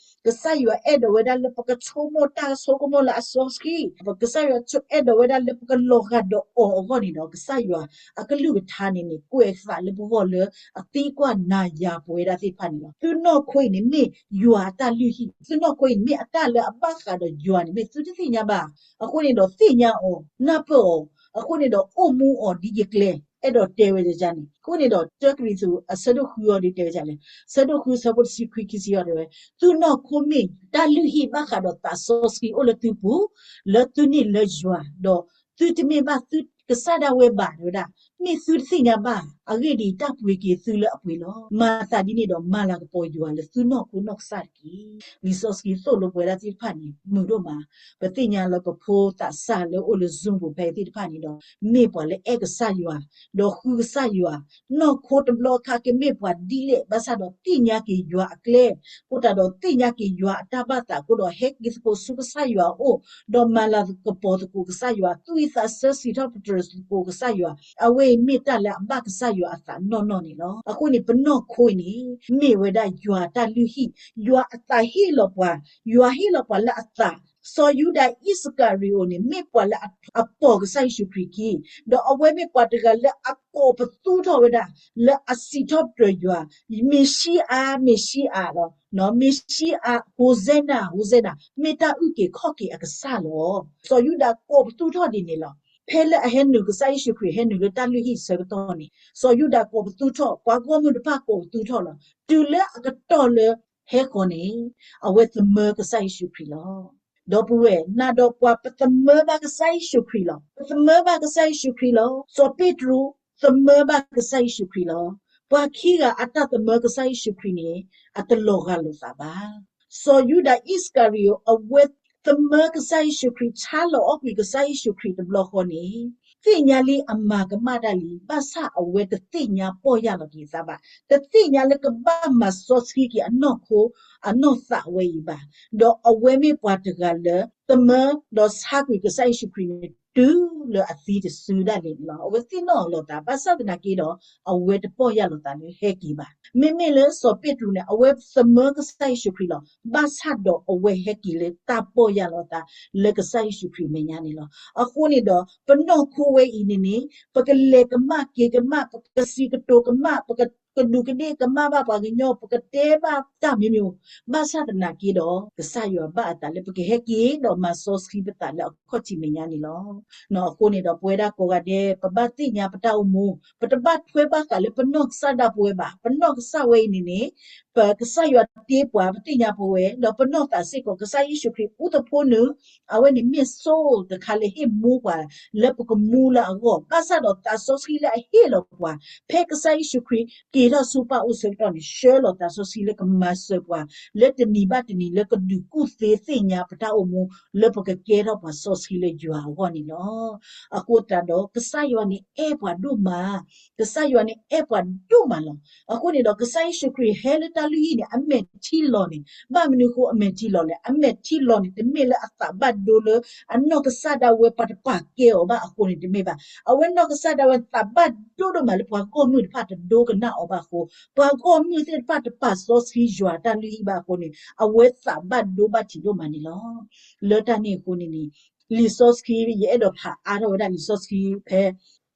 ကစၢ်ယွၤအဲၣ်ဒိးဝဲဒၣ်လၢပကဆိကမိၣ်တၢ်ဆိကမိၣ်လၢအစီဆှံ, ကစၢ်ယွၤအဲၣ်ဒိးဝဲဒၣ်လၢပကလီၤဂာ်ဒီးအီၤအဂီၢ်န့ၣ်ဒီး ကစၢ်ယွၤအကလုၢ်ကထါန့ၣ်န့ၣ် ကွဲးသးလၢပဂီၢ်လၢအသံကွၢ်နၤယၤပဝဲဒၣ်သ့ၣ်တဖၣ်န့ၣ်လီၤ. သုနီၢ်ခိအံၤန့ၣ်မ့ၢ်ယွၤအတၢ်လုၢ်ဟံၣ်, သုနီၢ်ခိအံၤန့ၣ်မ့ၢ်အတၢ်လၢအဘၣ်ဃးဒီးယွၤန့ၣ် မ့ၢ်သုတသ့ၣ်ညါဘၣ်. အဃိန့ၣ်ဒီးသ့ၣ်ညါအီၤ, နၢ်ပၢၢ်အီၤ, အဃိန့ၣ်ဒီးအိၣ်မူအီၤဒ်ယကျဲ အဲၣ်ဒိးတဲဝဲဒ်န့ၣ်. အဃိန့ၣ်ဒီး တၢကရံၣ်သူး အဆၢဒိၣ်ဃုအီၤဒ်တဲဝဲဒ်လဲၣ်, ဆၢဒိၣ်ဃုဆၢဖိတဆံခွံခံဆံအီၤတဲဝဲ, သုနီၢ်ခိမ့ၢ်တၢ်လုၢ်ဟံၣ်ဘၣ်ဃးဒီးသးစီဆှံအိၣ်လၢသုပူၤ, လၢသုန့ၢ်လၢယွၤ, ဒီးသုတမ့ၢ်ဘၣ်သုကစၢ်ဒၣ်ဝဲဘၣ် တဲဝဲဒၣ်, မ့ၢ်သုတသ့ၣ်ညါဘၣ်. အဂ့ၢ်ဒ်အံၤ, တၢ်ပှ့ၤက့ၤသုလၢအပှ့ၤလီၤ. မၤသးဒ်န့ၣ်ဒီး မၤလၤကပီၤယွၤလၢသုနီၢ်ခိနီၢ်ကစၢ်တက့ၢ်. လံာ်စီဆှံသိၣ်လိပဝဲဒၣ်သ့ၣ်တဖၣ်န့ၣ် မုာ်ဒိၣ်မး. ပသ့ၣ်ညါလၢပဖိသးစၢ်လၢအိၣ်လၢ Zoom ပူၤဖဲအံၤသ့ၣ်တဖၣ်န့ၣ်ဒီး မ့ၢ်ပှၤလၢအဲၣ်ကစၢ်ယွၤ, ဒီးဃုကစၢ်ယွၤ, နီၢ်ခိတဘျီခါကမ့ၢ်ပှၤဒ်လဲၣ် ဘၣ်ဆၣ်ဒီးသ့ၣ်ညါက့ၤယွၤအကျဲ, အဃိသတးဒီးသ့ၣ်ညါက့ၤယွၤအတၢ်ဘၣ်သးအဃိဒီး ဟဲက့ၤသကိးဆူကစၢ်ယွၤအအိၣ်, ဒီးမၤလၤကပီၤသကိးကစၢ်ယွၤ, သူၣ်ဝံၣ်သးဆၢစံးထီၣ်ပတြၢၤသကိးကစၢ်ယွၤ, အဝဲအံၤမ့ၢ်တၢ်လၢအဘၣ်ကစၢ်ယွၤအသးနီၢ်နီၢ်န့ၣ်လီၤ. အဃိန့ၣ် ပနီၢ်ခိအံၤန့ၣ် မ့ၢ်ဝဲဒၣ်ယွၤအတၢ်လုၢ်ဟံၣ်, ယွၤအသးဟ့ၣ်လီၤပှၤ, ယွၤဟ့ၣ်လီၤပှၤလၢအသး. စီၤယူဒၤအံၣ်စကၤရံၤအိၤန့ၣ် မ့ၢ်ပှၤလၢအပိာ်ကစၢ်ယ့ၣ်ၡူးခရံာ်ခံ, ဒီးအဝဲမ့ၢ်ပှၤတဂၤလၢအကိးပသူထီၣ်ဝဲဒၣ် လၢအစံးထီၣ်ပတြၢၤယွၤ, မ့ၤၡံအၤ, မ့ၤၡံအၤလီၤ. မ့ၤၡံအၤ, ဟိၣ်စဲနၤ, ဟိၣ်စဲနၤ, မ့ၢ်တၢ်အုၣ်က့ၤခီၣ်က့ၤအကစၢ်လီၤ. စီၤယူဒၤကိးပသူထီၣ်ဒ်န့ၣ်လီၤ. ဖဲလၢအဟဲနုာ် ကစၢ်ယ့ၣ်ၡူးခရံာ်ဟဲနုာ်လၢတၢ်လုၢ်ဟံၣ်ဆၢကတီၢ်န့ၣ် စီၤယူဒၤကိးပသူထီၣ်, ပှၤဂီၢ်မုၢ်တဖၣ်ကိးပသူထီၣ်လီၤ. တုၤလၢအကတီၢ်လၢဟဲဃီၤန့ၣ် အဝဲသမၢကစၢ်ယ့ၣ်ၡူးခရံာ်လီၤ. ဒီပုၢ်ဝဲၢ်, နၤဒီးပှၤပသမၢဘၣ်ကစၢ်ယ့ၣ်ၡူးခရံာ်လီၤ. ပသမၢဘၣ်ကစၢ်ယ့ၣ်ၡူးခရံာ်လီၤ. စီၤပ့းတရူးသမၢဘၣ်ကစၢ်ယ့ၣ်ၡူးခရံာ်လီၤ. ပှၤခံဂၤအတၢ်သမၢကစၢ်ယ့ၣ်ၡူးခရံာ်န့ၣ် အတလီၤဂာ်လိာ်သးဘၣ်. စီၤယူဒၤအံၣ်စကၤရံၤအိၤ အဝဲသမၢကစၢ်ယ့ၣ်ၡူးခရံာ် ဆါလီၤအီၣ်ကွံာ်ကစၢ်ယ့ၣ်ၡူးခရံာ်တဘျီဃီန့ၣ် သ့ၣ်ညါလံအမၤကမၣ်တၢ်လံ, ဘၣ်ဆၣ်အဝဲတသ့ၣ်ညါပီၢ်ယၢ်လီၤက့ၤအသးဘၣ်, တသ့ၣ်ညါလၢကဘၣ်မၤစီဆှံက့ၤအနီၢ်ခိ အနီၢ်သးဝဲအံၤဘၣ်. ဒီးအဝဲမ့ၢ်ပှၤတဂၤလၢ သမၢဒီးဆါကွံာ်ကစၢ်ယ့ၣ်ၡူးခရံာ်န့ၣ် တုၤလၢအသံတစုဒၣ်လဲာ်န့ၣ်လီၤ. အဝဲသ့ၣ်နီၣ်လီၤသး, ဘၣ်ဆၣ်သနာ်က့ဒီး အဝဲတပီၢ်ယၢ်လီၤသးလၢဟဲက့ၤဘၣ်. မ့မ့ၢ်လၢစီၤပ့းတရူးန့ၣ် အဝဲသမၢကစၢ်ယ့ၣ်ၡူးခရံာ်လီၤ. ဘၣ်ဆၣ်ဒီးအဝဲဟဲက့ၤလၢတၢ်ပီၢ်ယၢ်လီၤသးလၢကစၢ်ယ့ၣ်ၡူးခရံာ်မဲာ်ညါန့ၣ်လီၤ. အဃိန့ၣ်ဒီး ပနီၢ်ခိဝဲအံၤန့ၣ်န့ၣ် ပကလဲၤကမၣ်က့ၤကမၣ်, ပကစံးကတိၤကမၣ်, ပကဒူးကဒ့ၣ်ကမၣ်ဘၣ်ပှၤကညီ, ပကတဲဘၣ်တၢ်မံၤမံၤ, ဘၣ်ဆၣ်သနာ်က့ဒီး ကစၢ်ယွၤဘၣ်အသးလၢပကဟဲက့ၤဒီးမၤစီဆှံပသးလၢအခီၣ်ထံးမဲာ်ညါန့ၣ်လီၤ. အဃိန့ၣ်ဒီး ပဝဲဒၣ်ကိးဂၤဒဲး ပဘၣ်သ့ၣ်ညါပတၢ်အိၣ်မူ, ပတဘၣ်ထွဲဘၣ်ဃးလၢပနီၢ်ကစၢ်ဒၣ်ပဝဲဘၣ်. ပနီၢ်ကစၢ်ဝဲအံၤန့ၣ်န့ၣ် ပကစၢ်ယွၤတ့ပှၤ, ပသ့ၣ်ညါပဝဲ, ဒီးပနီၢ်သးစ့ၢ်ကီး ကစၢ်ယ့ၣ်ၡူးခရံာ်အူသဖှိနုာ်, အဝဲန့ၣ်မ့ၢ်စိတခါလၢဟ့ၣ်မူပှၤလၢပကမူလၢအဂီၢ်, ဘၣ်ဆၣ်ဒီးသးစီဆှံလၢအဟ့ၣ်လီၤပှၤ ဖဲကစၢ်ယ့ၣ်ၡူးခရံာ်က့ၤထီၣ်ဆူပၢ်အိၣ်ဆၢကတီၢ်န့ၣ် ဆှၢလီၤသးစီဆှံလၢကမၤစၢၤပှၤ လၢတနံၤဘၣ်တနံၤလၢကဒုးကူၣ်သ့သ့ၣ်ညါပတၢ်အိၣ်မူ လၢပကကဲထီၣ်ပှၤစီဆှံလၢယွၤအဂီၢ်န့ၣ်လီၤ. အဃိသတးဒီး ကစၢ်ယွၤန့ၣ်အဲၣ်ပှၤဒိၣ်မး, ကစၢ်ယွၤန့ၣ်အဲၣ်ပှၤဒိၣ်မးလီၤ. အဃိန့ၣ်ဒီး ကစၢ်ယ့ၣ်ၡူးခရံာ်ဟဲလၢတၢ်လုၢ်ဟံၣ်န့ၣ် အမဲာ်ထံလီၤန့ၣ်, ဘၣ်မနုၤအဃိအမဲာ်ထံလီၤလဲၣ်. အမဲာ်ထံလီၤန့ၣ် တမ့ၢ်လၢအသးဘၣ်ဒိလၢအနီၢ်ကစၢ်ဒၣ်ဝဲပှၤတပာ်ကဲအီၤဘၣ်အဃိန့ၣ်တမ့ၢ်ဘၣ်. အဝဲနီၢ်ကစၢ်ဒၣ်ဝဲသးဘၣ်ဒိဒိၣ်မးလၢပှၤဂီၢ်မုၢ်တဖၣ်တဒိကနၣ်အီၤဘၣ်အဃိ, ပှၤဂီၢ်မုၢ်သ့ၣ်တဖၣ်တပာ်စီဆှံယွၤတၢ်လုၢ်ဟံၣ်ဘၣ်အဃိန့ၣ် အဝဲသးဘၣ်ဒိဘၣ်ထံးဒိၣ်မးန့ၣ်လီၤ. လၢတၢ်န့ၣ်အဃိန့ၣ်န့ၣ် လံာ်စီဆှံ ယအဲၣ်ဒိးဖးအါထီၣ်ဝဲဒၣ်လံာ်စီဆှံဖဲ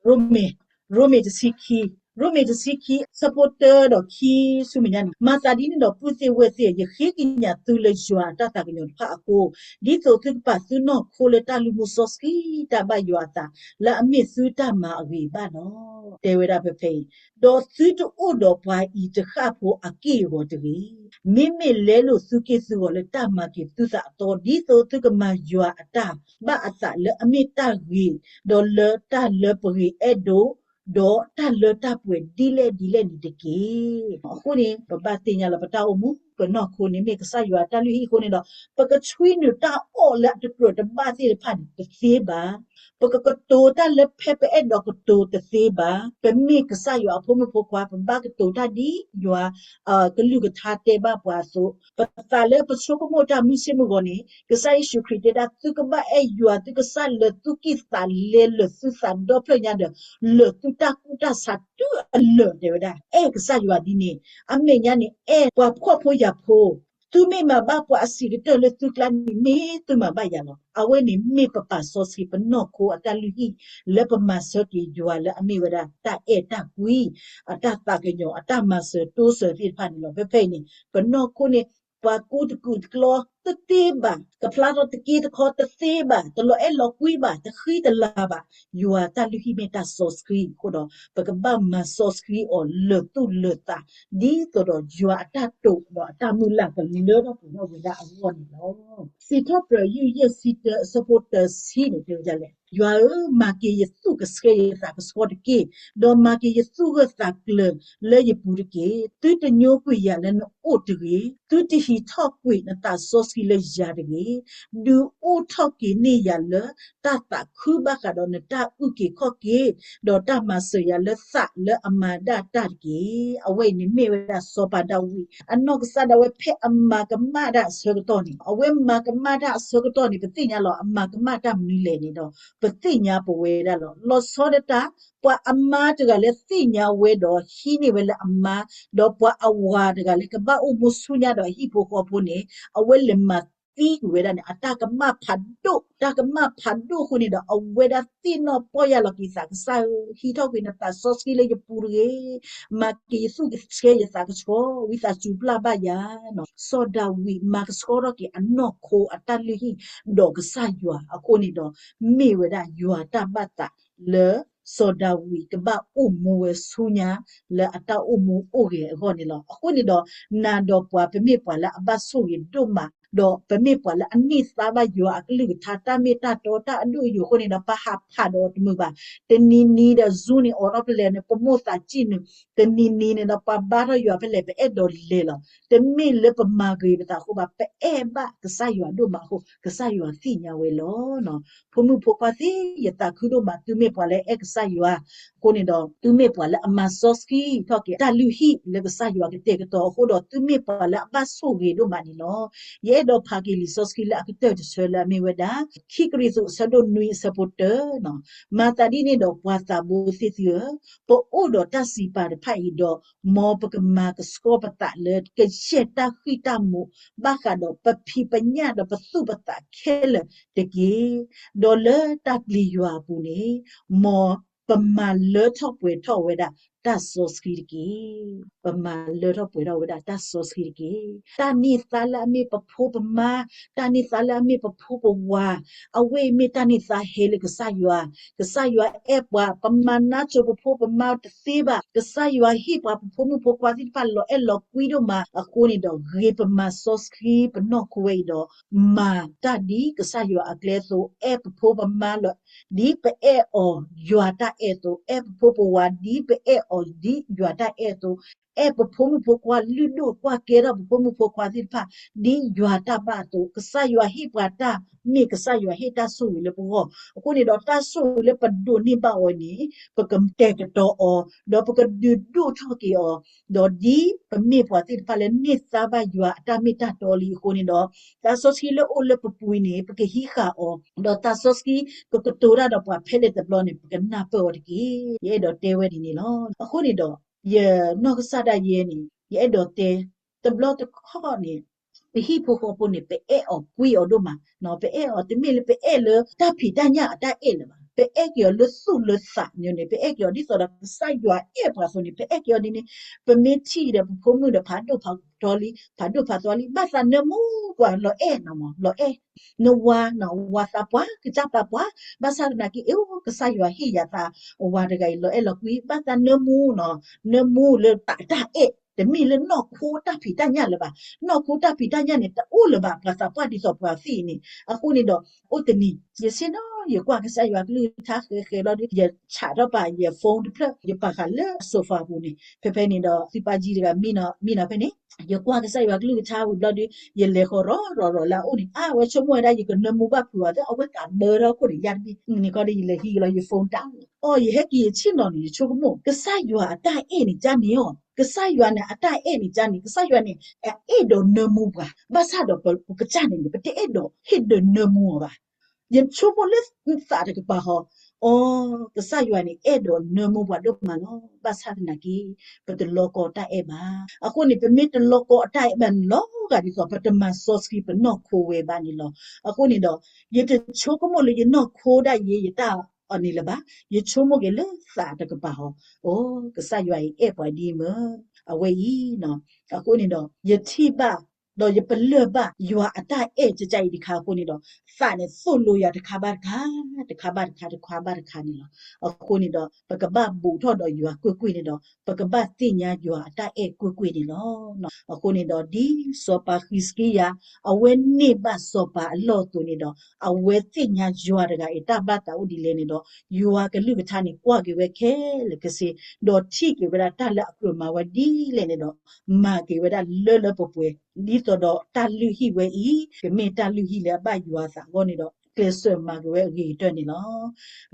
ရိမ့ၤ, ရိမ့ၤတဆံခံ, ရိမ့ၤတဆံခံ ဆၢဖိတၢဒီးခံဆူမဲာ်ညါန့ၣ်, မၤသးဒ်န့ၣ်ဒီး ပုၢ်သ့ၣ်ဝဲၢ်သ့ၣ်, ယဃ့ကညးသုလၢယွၤအတၢ်သးကညီၤတဖၣ်အဃိ, ဒ်သိးသုကပာ်သုနီၢ်ခိလၢတၢ်လုၢ်မူစီဆှံတၢ်ဘၣ်ယွၤအသး, လၢအမ့ၢ်သုတၢ်မၤအဂ့ၤဘၣ်လီၤ. တဲဝဲဒၣ်ဖဲဖဲအံၤ, ဒီးသုတအိၣ်ဒီးပှၤအံၤတဃၣ်ဖိအက့ၢ်အဂီၤတဂ့ၤ. မ့မ့ၢ်လဲလိာ်သုက့ၢ်သုဂီၤလၢတၢ်မၤက့ၤသုသးအသီ, ဒ်သိးသုကမၤယွၤအတၢ်ဘၣ်အသးလၢအမ့ၢ်တၢ်ဂ့ၤ, ဒီးလၢတၢ်လၢပဂ့ၤအဲၣ်ဒိး ဒီးတၢ်လၢတၢ်ပှဲၤဒ်လဲၣ်ဒ်လဲၣ်န့ၣ်တက့ၢ်. အဃိန့ၣ် ပဘၣ်သ့ၣ်ညါလၢပတၢ်အိၣ်မူ ပနီၢ်ခိန့ၣ်မ့ၢ်ကစၢ်ယွၤအတၢ်လုၢ်ဟံၣ်အဃိန့ၣ်ဒီး ပကဆှံနုာ်တၢ်အီၣ်လၢအတကြၢးတဘၣ်သ့ၣ်တဖၣ်န့ၣ် တသ့ဘၣ်. ပကကတိၤတၢ်လၢဖဲပအဲၣ်ဒိးကတိၤတသ့ဘၣ်. ပမ့ၢ်ကစၢ်ယွၤအဖိမုၣ်ဖိခွါ ပဘၣ်ကတိၤတၢ်ဒ်ယွၤ ကလုၢ်ကထါတဲဘၣ်ပှၤအသိး, ပသးလၢပဆိကမိၣ်တၢ်မုၢ်ဆ့ၣ်မုၢ်ဂီၤန့ၣ် ကစၢ်ယ့ၣ်ၡူးခရံာ်တဲဒၣ် သုကဘၣ်အဲၣ်ယွၤသုကစၢ်လၢသုကံၢ်သးလဲ လၢသုသးဒီဖျၢၣ်ညါဒီး လၢသုတၢ်ကူၣ်တၢ်ဆးတုၤအလၢာ် တဲဝဲဒၣ် အဲၣ်ကစၢ်ယွၤဒ်န့ၣ်, အမဲာ်ညါန့ၣ် အဲၣ်ပှၤဖှီၣ်ဖိယာ်ဖိ, သုမ့ၢ်မၤဘၣ်ပှၤအဆံးကတၢၢ်လၢသုကျါန့ၣ် မ့ၢ်သုမၤဘၣ်ယၤလီၤ. အဝဲန့ၣ်မ့ၢ်ပပာ်စီဆှံပနီၢ်ခိအတၢ်လုၢ်ဟံၣ် လၢပမၤဆၢက့ၤယွၤလၢအမ့ၢ်ဝဲဒၣ်တၢ်အဲၣ်တၢ်ကွံ, အတၢ်သးကညီၤ အတၢ်မၤစၢၤတိစၢၤသ့ၣ်တဖၣ်န့ၣ်လီၤ. ဖဲဖဲအံၤန့ၣ် ပနီၢ်ခိန့ၣ် ပှၤကူတကူာ်တကျီတသ့ဘၣ်, ကဖျါထီၣ်တက့တခီတသ့ဘၣ်, တလီၤအဲၣ်လီၤကွံဘၣ်, တဃံတလၤဘၣ်. ယွၤတၢ်လုၢ်ဟံၣ်မ့ၢ်တၢ်စီဆှံအဃိဒီး ပကဘၣ်မၤစီဆှံအီၤလၢာ်သူၣ်လၢာ်သး ဒ်သိးဒီးယွၤအတၢ်တိာ်ဒီးအတၢ်မုၢ်လၢ်ကလၢထီၣ်ပှဲၤထီၣ်ဝဲဒၣ်အဂီၢ်န့ၣ်လီၤ. စံးထီၣ်ပတြၢၤယုၢ်ယဲၢ်ဆံတၢ အဆၢဖိတဆံန့ၣ် တဲဝဲဒ်လဲၣ်, ယွၤဧၢ, မၤက့ၤယသူၣ်ကဆှဲယသးကဆှီတက့ၢ်, ဒီးမၤက့ၤယသူၣ်ဂၢၢ်သးကျၢၤလၢယပူၤတက့ၢ်. သုတညိကွံာ်ယၤလၢနအိၣ်တဂ့ၤ, သုတဟံးထီၣ်ကွံာ်နသးစီဆှံလၢယၤတဂ့ၤ. ဒုးအိၣ်ထီၣ်က့ၤန့ၢ်ယၤလၢတၢ်သးခုဘၣ်ဃးဒီးနတၢ်အုၣ်က့ၤခီၣ်က့ၤ ဒီးတၢ်မၤစၢၤယၤလၢသးလၢအမၤဒၣ်တၢ်တက့ၢ်. အဝဲအံၤန့ၣ်မ့ၢ်ဝဲဒၣ်စီၤပၤဒၤဝံး အနီၢ်ကစၢ်ဒၣ်ဝဲဖဲအမၤကမၣ်တၢ်အဆၢကတီၢ်န့ၣ်, အဝဲမၤကမၣ်တၢ်အဆၢကတီၢ်န့ၣ် ပသ့ၣ်ညါလီၤ. အမၤကမၣ်တၢ်မနုၤလဲၣ်န့ၣ်ဒီး ပသ့ၣ်ညါပဝဲဒၣ်လီၤ. လီၤဆီဒၣ်တၢ် ပှၤအမါတဂၤလၢသ့ၣ်ညါဝဲဒီးဟံးန့ၢ်ဝဲလၢအမါ, ဒီးပှၤအဝၤတဂၤလၢကဘၣ်အိၣ်မူဆူညါဒီးအဟံၣ်ဖိဃီဖိန့ၣ် အဝဲလဲၤမၤသံကွံာ်ဝဲဒၣ်န့ၣ် အတၢ်ကမၣ်ဖးဒိၣ်, တၢ်ကမၣ်ဖးဒိၣ်အဃိန့ၣ်ဒီး အဝဲဒၣ်သ့ၣ်နီၣ်ပီၢ်ယၢ်လီၤက့ၤသး ကစၢ်ဧၢ, ဟံးထီၣ်ကွံာ်နသးစီဆှံလၢယပူၤတဂ့ၤ, မၤက့ၤယသူၣ်ကဆှဲယသးကဆှီ, ဝံသးစူၤပျၢ်ဘၣ်ယၤ. စီၤဒၤဝံးမၤကဆှီထီၣ်က့ၤအနီၢ်ခိအတၢ်လုၢ်ဟံၣ် ဒီးကစၢ်ယွၤအဃိန့ၣ်ဒီး မ့ၢ်ဝဲဒၣ်ယွၤတၢ်ဘၣ်သးလၢ စီၤဒၤဝံးကဘၣ်အိၣ်မူဝဲဆူညါ လၢအတၢ်အိၣ်မူအိၣ်ဂဲၤအဂီၢ်န့ၣ်လီၤ. အဃိန့ၣ်ဒီး နၤဒီးပှၤ ပမ့ၢ်ပှၤလၢအဘၣ်ဆိၣ်ဂ့ၤဒိၣ်မး, ဒီးပမ့ၢ်ပှၤလၢအန့ၢ်သါဘၣ်ယွၤအကလုၢ်ကထါ တၢ်မ့ၢ်တၢ်တီ တၢ်အဒိၣ်အယိာ်အဃိန့ၣ်ဒီး ပဟးဖးဒီးတမုာ်ဘၣ်. တနံၤနံၤဒီး Zoom န့ၣ် အိးထီၣ်ဖဲလဲၣ်န့ၣ် ပမိၢ်သးစံၣ်နုာ်, တနံၤနံၤန့ၣ်ဒီး ပှၤဘါထီၣ်ယွၤဖဲလဲၣ် ပအဲၣ်ဒိးလဲၤလီၤ. တမ့ၢ်လၢပမၤဂ့ၤပသးအဃိဘၣ်, ပအဲၣ်ဘၣ်ကစၢ်ယွၤဒိၣ်မးအဃိ ကစၢ်ယွၤသ့ၣ်ညါဝဲလီၤ. ဖိမုၣ်ဖိခွါသ့ၣ်, ယသးခုဒိၣ်မး သုမ့ၢ်ပှၤလၢအအဲၣ်ကစၢ်ယွၤအဃိန့ၣ်ဒီး သုမ့ၢ်ပှၤလၢအမၤစီဆှံထီၣ်က့ၤ တၢ်လုၢ်ဟံၣ်လၢကစၢ်ယွၤကတဲာ်ကတီၤအဃိဒီး သုမ့ၢ်ပှၤလၢအဘၣ်ဆိၣ်ဂ့ၤဒိၣ်မးန့ၣ်လီၤ. ယအဲၣ်ဒိးဖးက့ၤလံာ်စီဆှံလၢအကတၢၢ်တဆၢလၢအမ့ၢ်ဝဲဒၣ် ခံကရံၣ်သူး အဆၢဒိၣ်နွံ အဆၢဖိတၢ, မၤသးဒ်န့ၣ်ဒီး ပှၤသးဘိသ့ၣ်သုဧၢ, ပအိၣ်ဒီးတၢ်စံးပာ်တဖၣ်အံၤဒီး မ်ပကမၤကဆှီပသးလၢကယဲၢ်တၢ်ဃံၣ်တၢ်မူး ဘၣ်ဃးဒီးပဖံးပညၣ်ဒီးပသူၣ်ပသးခဲလၢာ်တက့ၢ်. ဒီးလၢတၢ်ပျံၤယွၤအပူၤန့ၣ် မ်ပမၤလၢထီၣ်ပှဲၤထီၣ်ဝဲဒၣ်တၢ်စီဆှံတက့ၢ်. ပမၤလၢထီၣ်ပှဲၤထီၣ်ဝဲဒၣ်တၢ်စီဆှံတက့ၢ်. တၢ်န့ၢ်သါလၢအမ့ၢ်ပဖိပမါ, တၢ်န့ၢ်သါလၢအမ့ၢ်ပဖိပဝၤ, အဝဲအံၤမ့ၢ်တၢ်န့ၢ်သါဟဲလၢကစၢ်ယွၤ, ကစၢ်ယွၤအဲၣ်ပှၤ, ပမၤနါစိၤပဖိပမါတသ့ဘၣ်. ကစၢ်ယွၤဟ့ၣ်ပှၤပဖိမုၣ်ဖိခွါသ့ၣ်တဖၣ်လီၤအဲၣ်လီၤကွံဒိၣ်မးအဃိန့ၣ်ဒီး ဂ့ၤပမၤစီဆှံပနီၢ်ခိဝဲအံၤဒီး မၤတၢ်ဒ်ကစၢ်ယွၤအကျဲအသိး, အဲၣ်ပဖိပမါလီၤ ဒ်ပအဲၣ်အီၤယွၤတၢ်အဲၣ်အသိး, အဲၣ်ပဖိပဝၤဒ်ပအဲၣ်အီၤဒ်ယွၤတၢ်အဲၣ်အသိး, အဲၣ်ပဖိမုၣ်ဖိခွါလုၢ်ဒိၣ်ကွၢ်ကဲထီၣ်ပဖိမုၣ်ဖိခွါသ့ၣ်တဖၣ် ဒ်ယွၤတၢ်ဘၣ်အသိး, ကစၢ်ယွၤဟ့ၣ်ပှၤတၢ်, မ့ၢ်ကစၢ်ယွၤဟ့ၣ်တၢ်ဆိၣ်ဂ့ၤလၢပဂီၢ်. အဃိန့ၣ်ဒီး တၢ်ဆိၣ်ဂ့ၤလၢပဒိးန့ၢ်ဘၣ်အီၤန့ၣ် ပကတဲာ်ကတီၤအီၤ, ဒီးပကဒုးဒိၣ်ထီၣ်က့ၤအီၤ, ဒီးဒ်ပမ့ၢ်ပှၤသ့ၣ်တဖၣ်လၢန့ၢ်သါဘၣ်ယွၤအတၢ်မ့ၢ်တၢ်တီလံအဃိန့ၣ်ဒီး တၢ်စီဆှံလၢအိၣ်လၢပပူၤအံၤန့ၣ် ပကဟံးဃာ်အီၤ, ဒီးတၢ်စီဆှံကကတိၤတၢ်ဒီးပှၤဖဲလဲၣ်တဘျီန့ၣ် ပကနၢ်ပၢၢ်အီၤတက့ၢ်. ယအဲၣ်ဒိးတဲဝဲဒ်န့ၣ်လီၤ. အဃိန့ၣ်ဒီး ယနီၢ်ကစၢ်ဒၣ်ယဲန့ၣ် ယအဲၣ်ဒိးတဲ တဘျီတခီၣ်န့ၣ် ပဟံၣ်ဖိဃီဖိန့ၣ် ပအဲၣ်အီၤကွံအီၤဒိၣ်မး, ပအဲၣ်အီၤ တမ့ၢ်လၢပအဲၣ်လၢတၢ်ဖံးတၢ်ညၣ်အတၢ်အဲၣ်လၢၤဘၣ်, ပအဲၣ်က့ၤအီၤလၢသူၣ်လၢသးန့ၣ်န့ၣ် ပအဲၣ်က့ၤအီၤဒ်သိးဒီးကစၢ်ယွၤအဲၣ်ပှၤအသိးန့ၣ် ပအဲၣ်က့ၤအီၤဒ်န့ၣ်, ပမ့ၢ်ထံၣ်ဒီးပဖိမုၣ်ဒီးဖးဒိၣ်ဖးထီလံ, ဖးဒိၣ်ဖးထီလံ ဘၣ်သးနၢမူပှၤလီၤအဲၣ်နီၤမး လီၤအဲၣ်, နဝၤနီၤ ဝၤသးပှၢ် ကစၢ်သးပှၢ်, ဘၣ်ဆၣ်သနာ်က့ အ့ၣ် ကစၢ်ယွၤဟ့ၣ်ယၤသး ဝၤတဂၤအံၤလီၤအဲၣ်လီၤကွံ ဘၣ်သးနၢမူနီၤ, နၢမူလၢသးတၢ်အဲၣ် တမ့ၢ်လၢနီၢ်ခိတၢ်ဖံးတၢ်ညၣ်လၢၤဘၣ်. နီၢ်ခိတၢ်ဖံးတၢ်ညၣ်န့ၣ် တအိၣ်လၢၤဘၣ် ပှၤသးပှၢ်ဒ်သိးပှၤသ့ၣ်အံၤန့ၣ်. အဃိန့ၣ်ဒီး အိၣ်တနံၤ ယဆ့ၣ်နီၤ ယကွၢ်ကစၢ်ယွၤကလုၢ်ကထါဃဲဃဲလီၤဒီး ယဆးထီၣ်ပာ်ယ phone တဖျၢၣ် ယပာ်ဃာ်လၢ sofa ပူၤန့ၣ်. ဖဲဖဲန့ၣ်ဒီး သုပၢ်ကၠံတဂၤ မံနီၤဖဲန့ၣ် ယကွၢ်ကစၢ်ယွၤကလုၢ်ကထါဝံၤဘျီဒီး ယလဲၤဃီၤရီၤရီၤရီၤလၢအအိၣ်န့ၣ် အါ ဝဲဆိကမိၣ်ဝဲဒၣ် ယကနၢမူဘၣ်ဖုးအီၤသ့ အဝဲကးဘၢထီၣ်ခိၣ်န့ၣ် ယါတဘ့ၣ်န့ၣ်ခီဒီး ယလဲၤဟံးက့ၤလီၤယ phone တၢ်အီၤ ယဟဲက့ၤယဆ့ၣ်နီၤန့ၣ် ယဆိကမိၣ် ကစၢ်ယွၤအတၢ်အဲၣ်န့ၣ်ကန့ၣ်အီၤ ကစၢ်ယွၤန့ၣ် အတၢ်အဲၣ်န့ၣ်ကန့ၣ် ကစၢ်ယွၤန့ၣ် အအဲၣ်ဒိးနၢမူပှၤ ဘၣ်ဆၣ်ဒီးပကစၢ်န့ၣ်န့ၣ် ပတအဲၣ်ဒိးဟ့ၣ်ဒုးနၢမူအီၤဘၣ်. ယဆိကမိၣ်လၢသးတကပၤဟီ အီ ကစၢ်ယွၤန့ၣ် အဲၣ်ဒိးနၢမူပှၤဒိၣ်မးလီၤ. ဘၣ်ဆၣ်သနာ်က့ ပတလီကီတၢ်အဲၣ်ဘၣ်. အဃိန့ၣ် ပမ့ၢ်တလီကီအတၢ်အဲၣ်ဘၣ်န့ၣ် လီၤဂာ်ဒ်သိး ပတမၤစီဆှံပနီၢ်ခိဝဲဘၣ်န့ၣ်လီၤ. အဃိန့ၣ်ဒီး ယတဆိကမိၣ်လၢယနီၢ်ခိဒၣ်ယဲ ယတၢ်အီၤန့ၣ်လၢၤဘၣ်. ယဆိကမိၣ်က့ၤလၢသးတကပၤဟီ အီ ကစၢ်ယွၤအံၤအဲၣ်ပှၤဒ်မၢ အဝဲအံၤနီၤ. အဃိန့ၣ်ဒီး ယထံၣ်ဘၣ် ဒီးယပလၢၢ်ဘၣ် ယွၤအတၢ်အဲၣ်ကစၢ်အံၤတခါအဃိန့ၣ်ဒီး သးန့ၣ်သိၣ်လိယၤတခါဘၣ်တခါ တခါဘၣ်တခါ တခါဘၣ်တခါန့ၣ်လီၤ. အဃိန့ၣ်ဒီး ပကဘၣ်ဘူးထီၣ်ဒီးယွၤကွ့ၢ်ကွ့ၢ်န့ၣ်ဒီး ပကဘၣ်သ့ၣ်ညါယွၤအတၢ်အဲၣ်ကွ့ၢ်ကွ့ၢ်န့ၣ်လီၤ. အဃိန့ၣ်ဒီး ဒ်စီၤပၤဃံးစကံယၤ အဝဲန့ၢ်ဘၣ်စီၤပၤအလီၢ်အသိးန့ၣ်ဒီး အဝဲသ့ၣ်ညါယွၤတဂၤအံၤတၢ်ဘၣ်သးအိၣ်ဒ်လဲၣ်န့ၣ်ဒီး ယွၤကလုၢ်ကထါန့ၣ် ကွၢ်က့ၤဝဲခဲလၢာ်ခဲဆ့ ဒီးထံၣ်က့ၤဝဲဒၣ်တၢ်လၢအကြၢးမၤဝဲဒ်လဲၣ်န့ၣ်ဒီး မၤက့ၤဝဲဒၣ်လၢလၢပှဲၤပှဲၤ ဒ်သိးဒီးတၢ်လုၢ်ဟံၣ်ဝဲအံၤ ကမ့ၢ်တၢ်လုၢ်ဟံၣ်လၢအဘၣ်ယွၤအသးအဂီၢ်န့ၣ်ဒီး ကျဲးစၢးမၤက့ၤဝဲအဂ့ၤကတၢၢ်န့ၣ်လီၤ.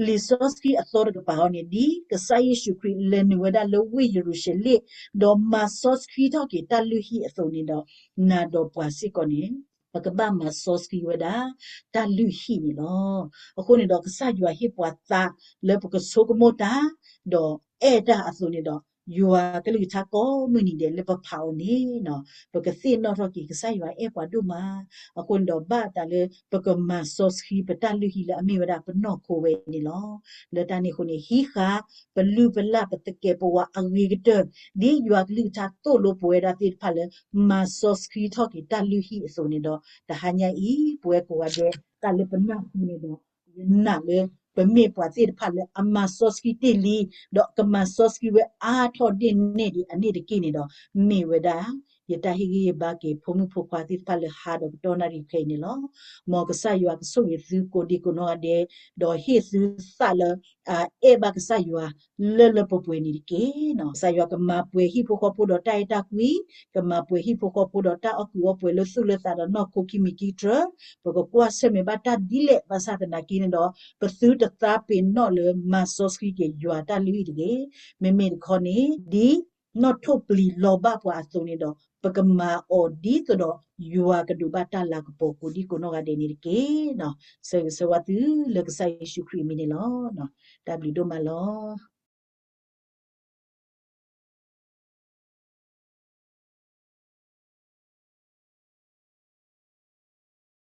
လံာ်စီဆှံအသီတကပၤအံၤန့ၣ် ဒ်ကစၢ်ယ့ၣ်ၡူးခရံာ်လဲၤနုာ်ဝဲဒၣ်လၢဝ့ၢ်ယရူၤၡလ့ၣ် ဒီးမၤစီဆှံထီၣ်က့ၤတၢ်လုၢ်ဟံၣ်အသိးန့ၣ်ဒီး နၤဒီးပှၤစ့ၢ်ကီးန့ၣ် ပကဘၣ်မၤစီဆှံဝဲဒၣ် တၢ်လုၢ်ဟံၣ်န့ၣ်လီၤ. အဃိန့ၣ်ဒီး ကစၢ်ယွၤဟ့ၣ်ပှၤသးလၢပကဆိကမိၣ်တၢ် ဒီးအဲၣ်တၢ်အသိးန့ၣ်ဒီး ယွၤကလုၢ်ကထါကိးမုၢ်နံၤဒဲးလၢပဖးအီၤန့ၣ် ပကသ့ၣ်နီၣ်ထီၣ်က့ၤ ကစၢ်ယွၤအဲၣ်ပှၤဒိၣ်မး. အဃိန့ၣ်ဒီး ဘၣ်တၢ်လၢပကမၤစီဆှံပတၢ်လုၢ်ဟံၣ်လၢအမ့ၢ်ဝဲဒၣ်ပနီၢ်ခိဝဲန့ၣ်လီၤ. လၢတၢ်န့ၣ်အဃိန့ၣ် ဟံးဃာ်ပလုၢ်ပလၢ်ပသကဲးပဝးအဂ့ၤကတၢၢ် ဒ်ယွၤကလုၢ်ကထါသိၣ်လိပဝဲဒၣ်သ့ၣ်တဖၣ်လၢ မၤစီဆှံထီၣ်က့ၤတၢ်လုၢ်ဟံၣ်အသိးန့ၣ်ဒီး တဟါညါအံၤ ပဝဲကိးဂၤဒဲး တၢ်လၢပနၢ်ဟူန့ၣ်ဒီး ယနာ်လၢ ပမ့ၢ်ပှၤသ့ၣ်တဖၣ်လၢအမၤစီဆှံတ့ၢ်လံ ဒီးကမၤစီဆှံဝဲအါထီၣ်ဒ့ၣ်နဲၣ်ဒံးအန့ၣ်တက့ၢ်န့ၣ်ဒီး မ့ၢ်ဝဲဒၣ် ယတၢ်ဟ့ၣ်ဂံၢ်ဟ့ၣ်ဘါက့ၤဖိမုၣ်ဖိခွါသ့ၣ်တဖၣ်လၢဟါဒီးကတီၢ်နၣ်ရံၣ်ခဲအံၤန့ၣ်လီၤ. မ်ကစၢ်ယွၤကဆိၣ်ဂ့ၤသုကိးဒံကိးနီၢ်ဂၤဒဲး ဒီးဟ့ၣ်သုသးလၢ အအဲၣ်ဘၣ်ကစၢ်ယွၤ လၢလၢပှဲၤပှဲၤန့ၣ်တက့ၢ်. ကစၢ်ယွၤကမၤပှဲၤဟံၣ်ဖိဃီဖိဒီးတၢ်အဲၣ်တၢ်ကွံ, ကမၤပှဲၤဟံၣ်ဖိဃီဖိဒီးတၢ်အီၣ်ကုးအီပှဲၤလၢသူၣ်လၢသးဒီးနီၢ်ခိခံမံၤခံတြၢၤ, ပကကွၢ်ဆၢၣ်မဲာ်ဘၣ်တၢ်ဒ်လဲၣ်ဘၣ်ဆၣ်သနာ်က့န့ၣ်ဒီး ပသုတသးပ့ၤနီၣ်လၢမၤစီဆှံက့ၤယွၤတၢ်လုၢ်ဟံၣ်တဂ့ၤ. မ့မ့ၢ်တခီန့ၣ် ဒ်နီၣ်ထိၣ်ပျံၤလီၤဘၣ်ပှၤအသိးန့ၣ်ဒီး ပကမၤအီၤဒ်သိးဒီး ယွၤကဒိးဘၣ်တၢ်လၤကပီၤကိးဒံကိးနီၢ်ဂၤဒဲးန့ၣ်တက့ၢ်. ဆၢဂ့ၤဆၢဝါသုလၢကစၢ်ယ့ၣ်ၡူးခရံာ်အမံၤန့ၣ်လီၤ. တၢ်ဘျုးဒိၣ်မးလီၤ.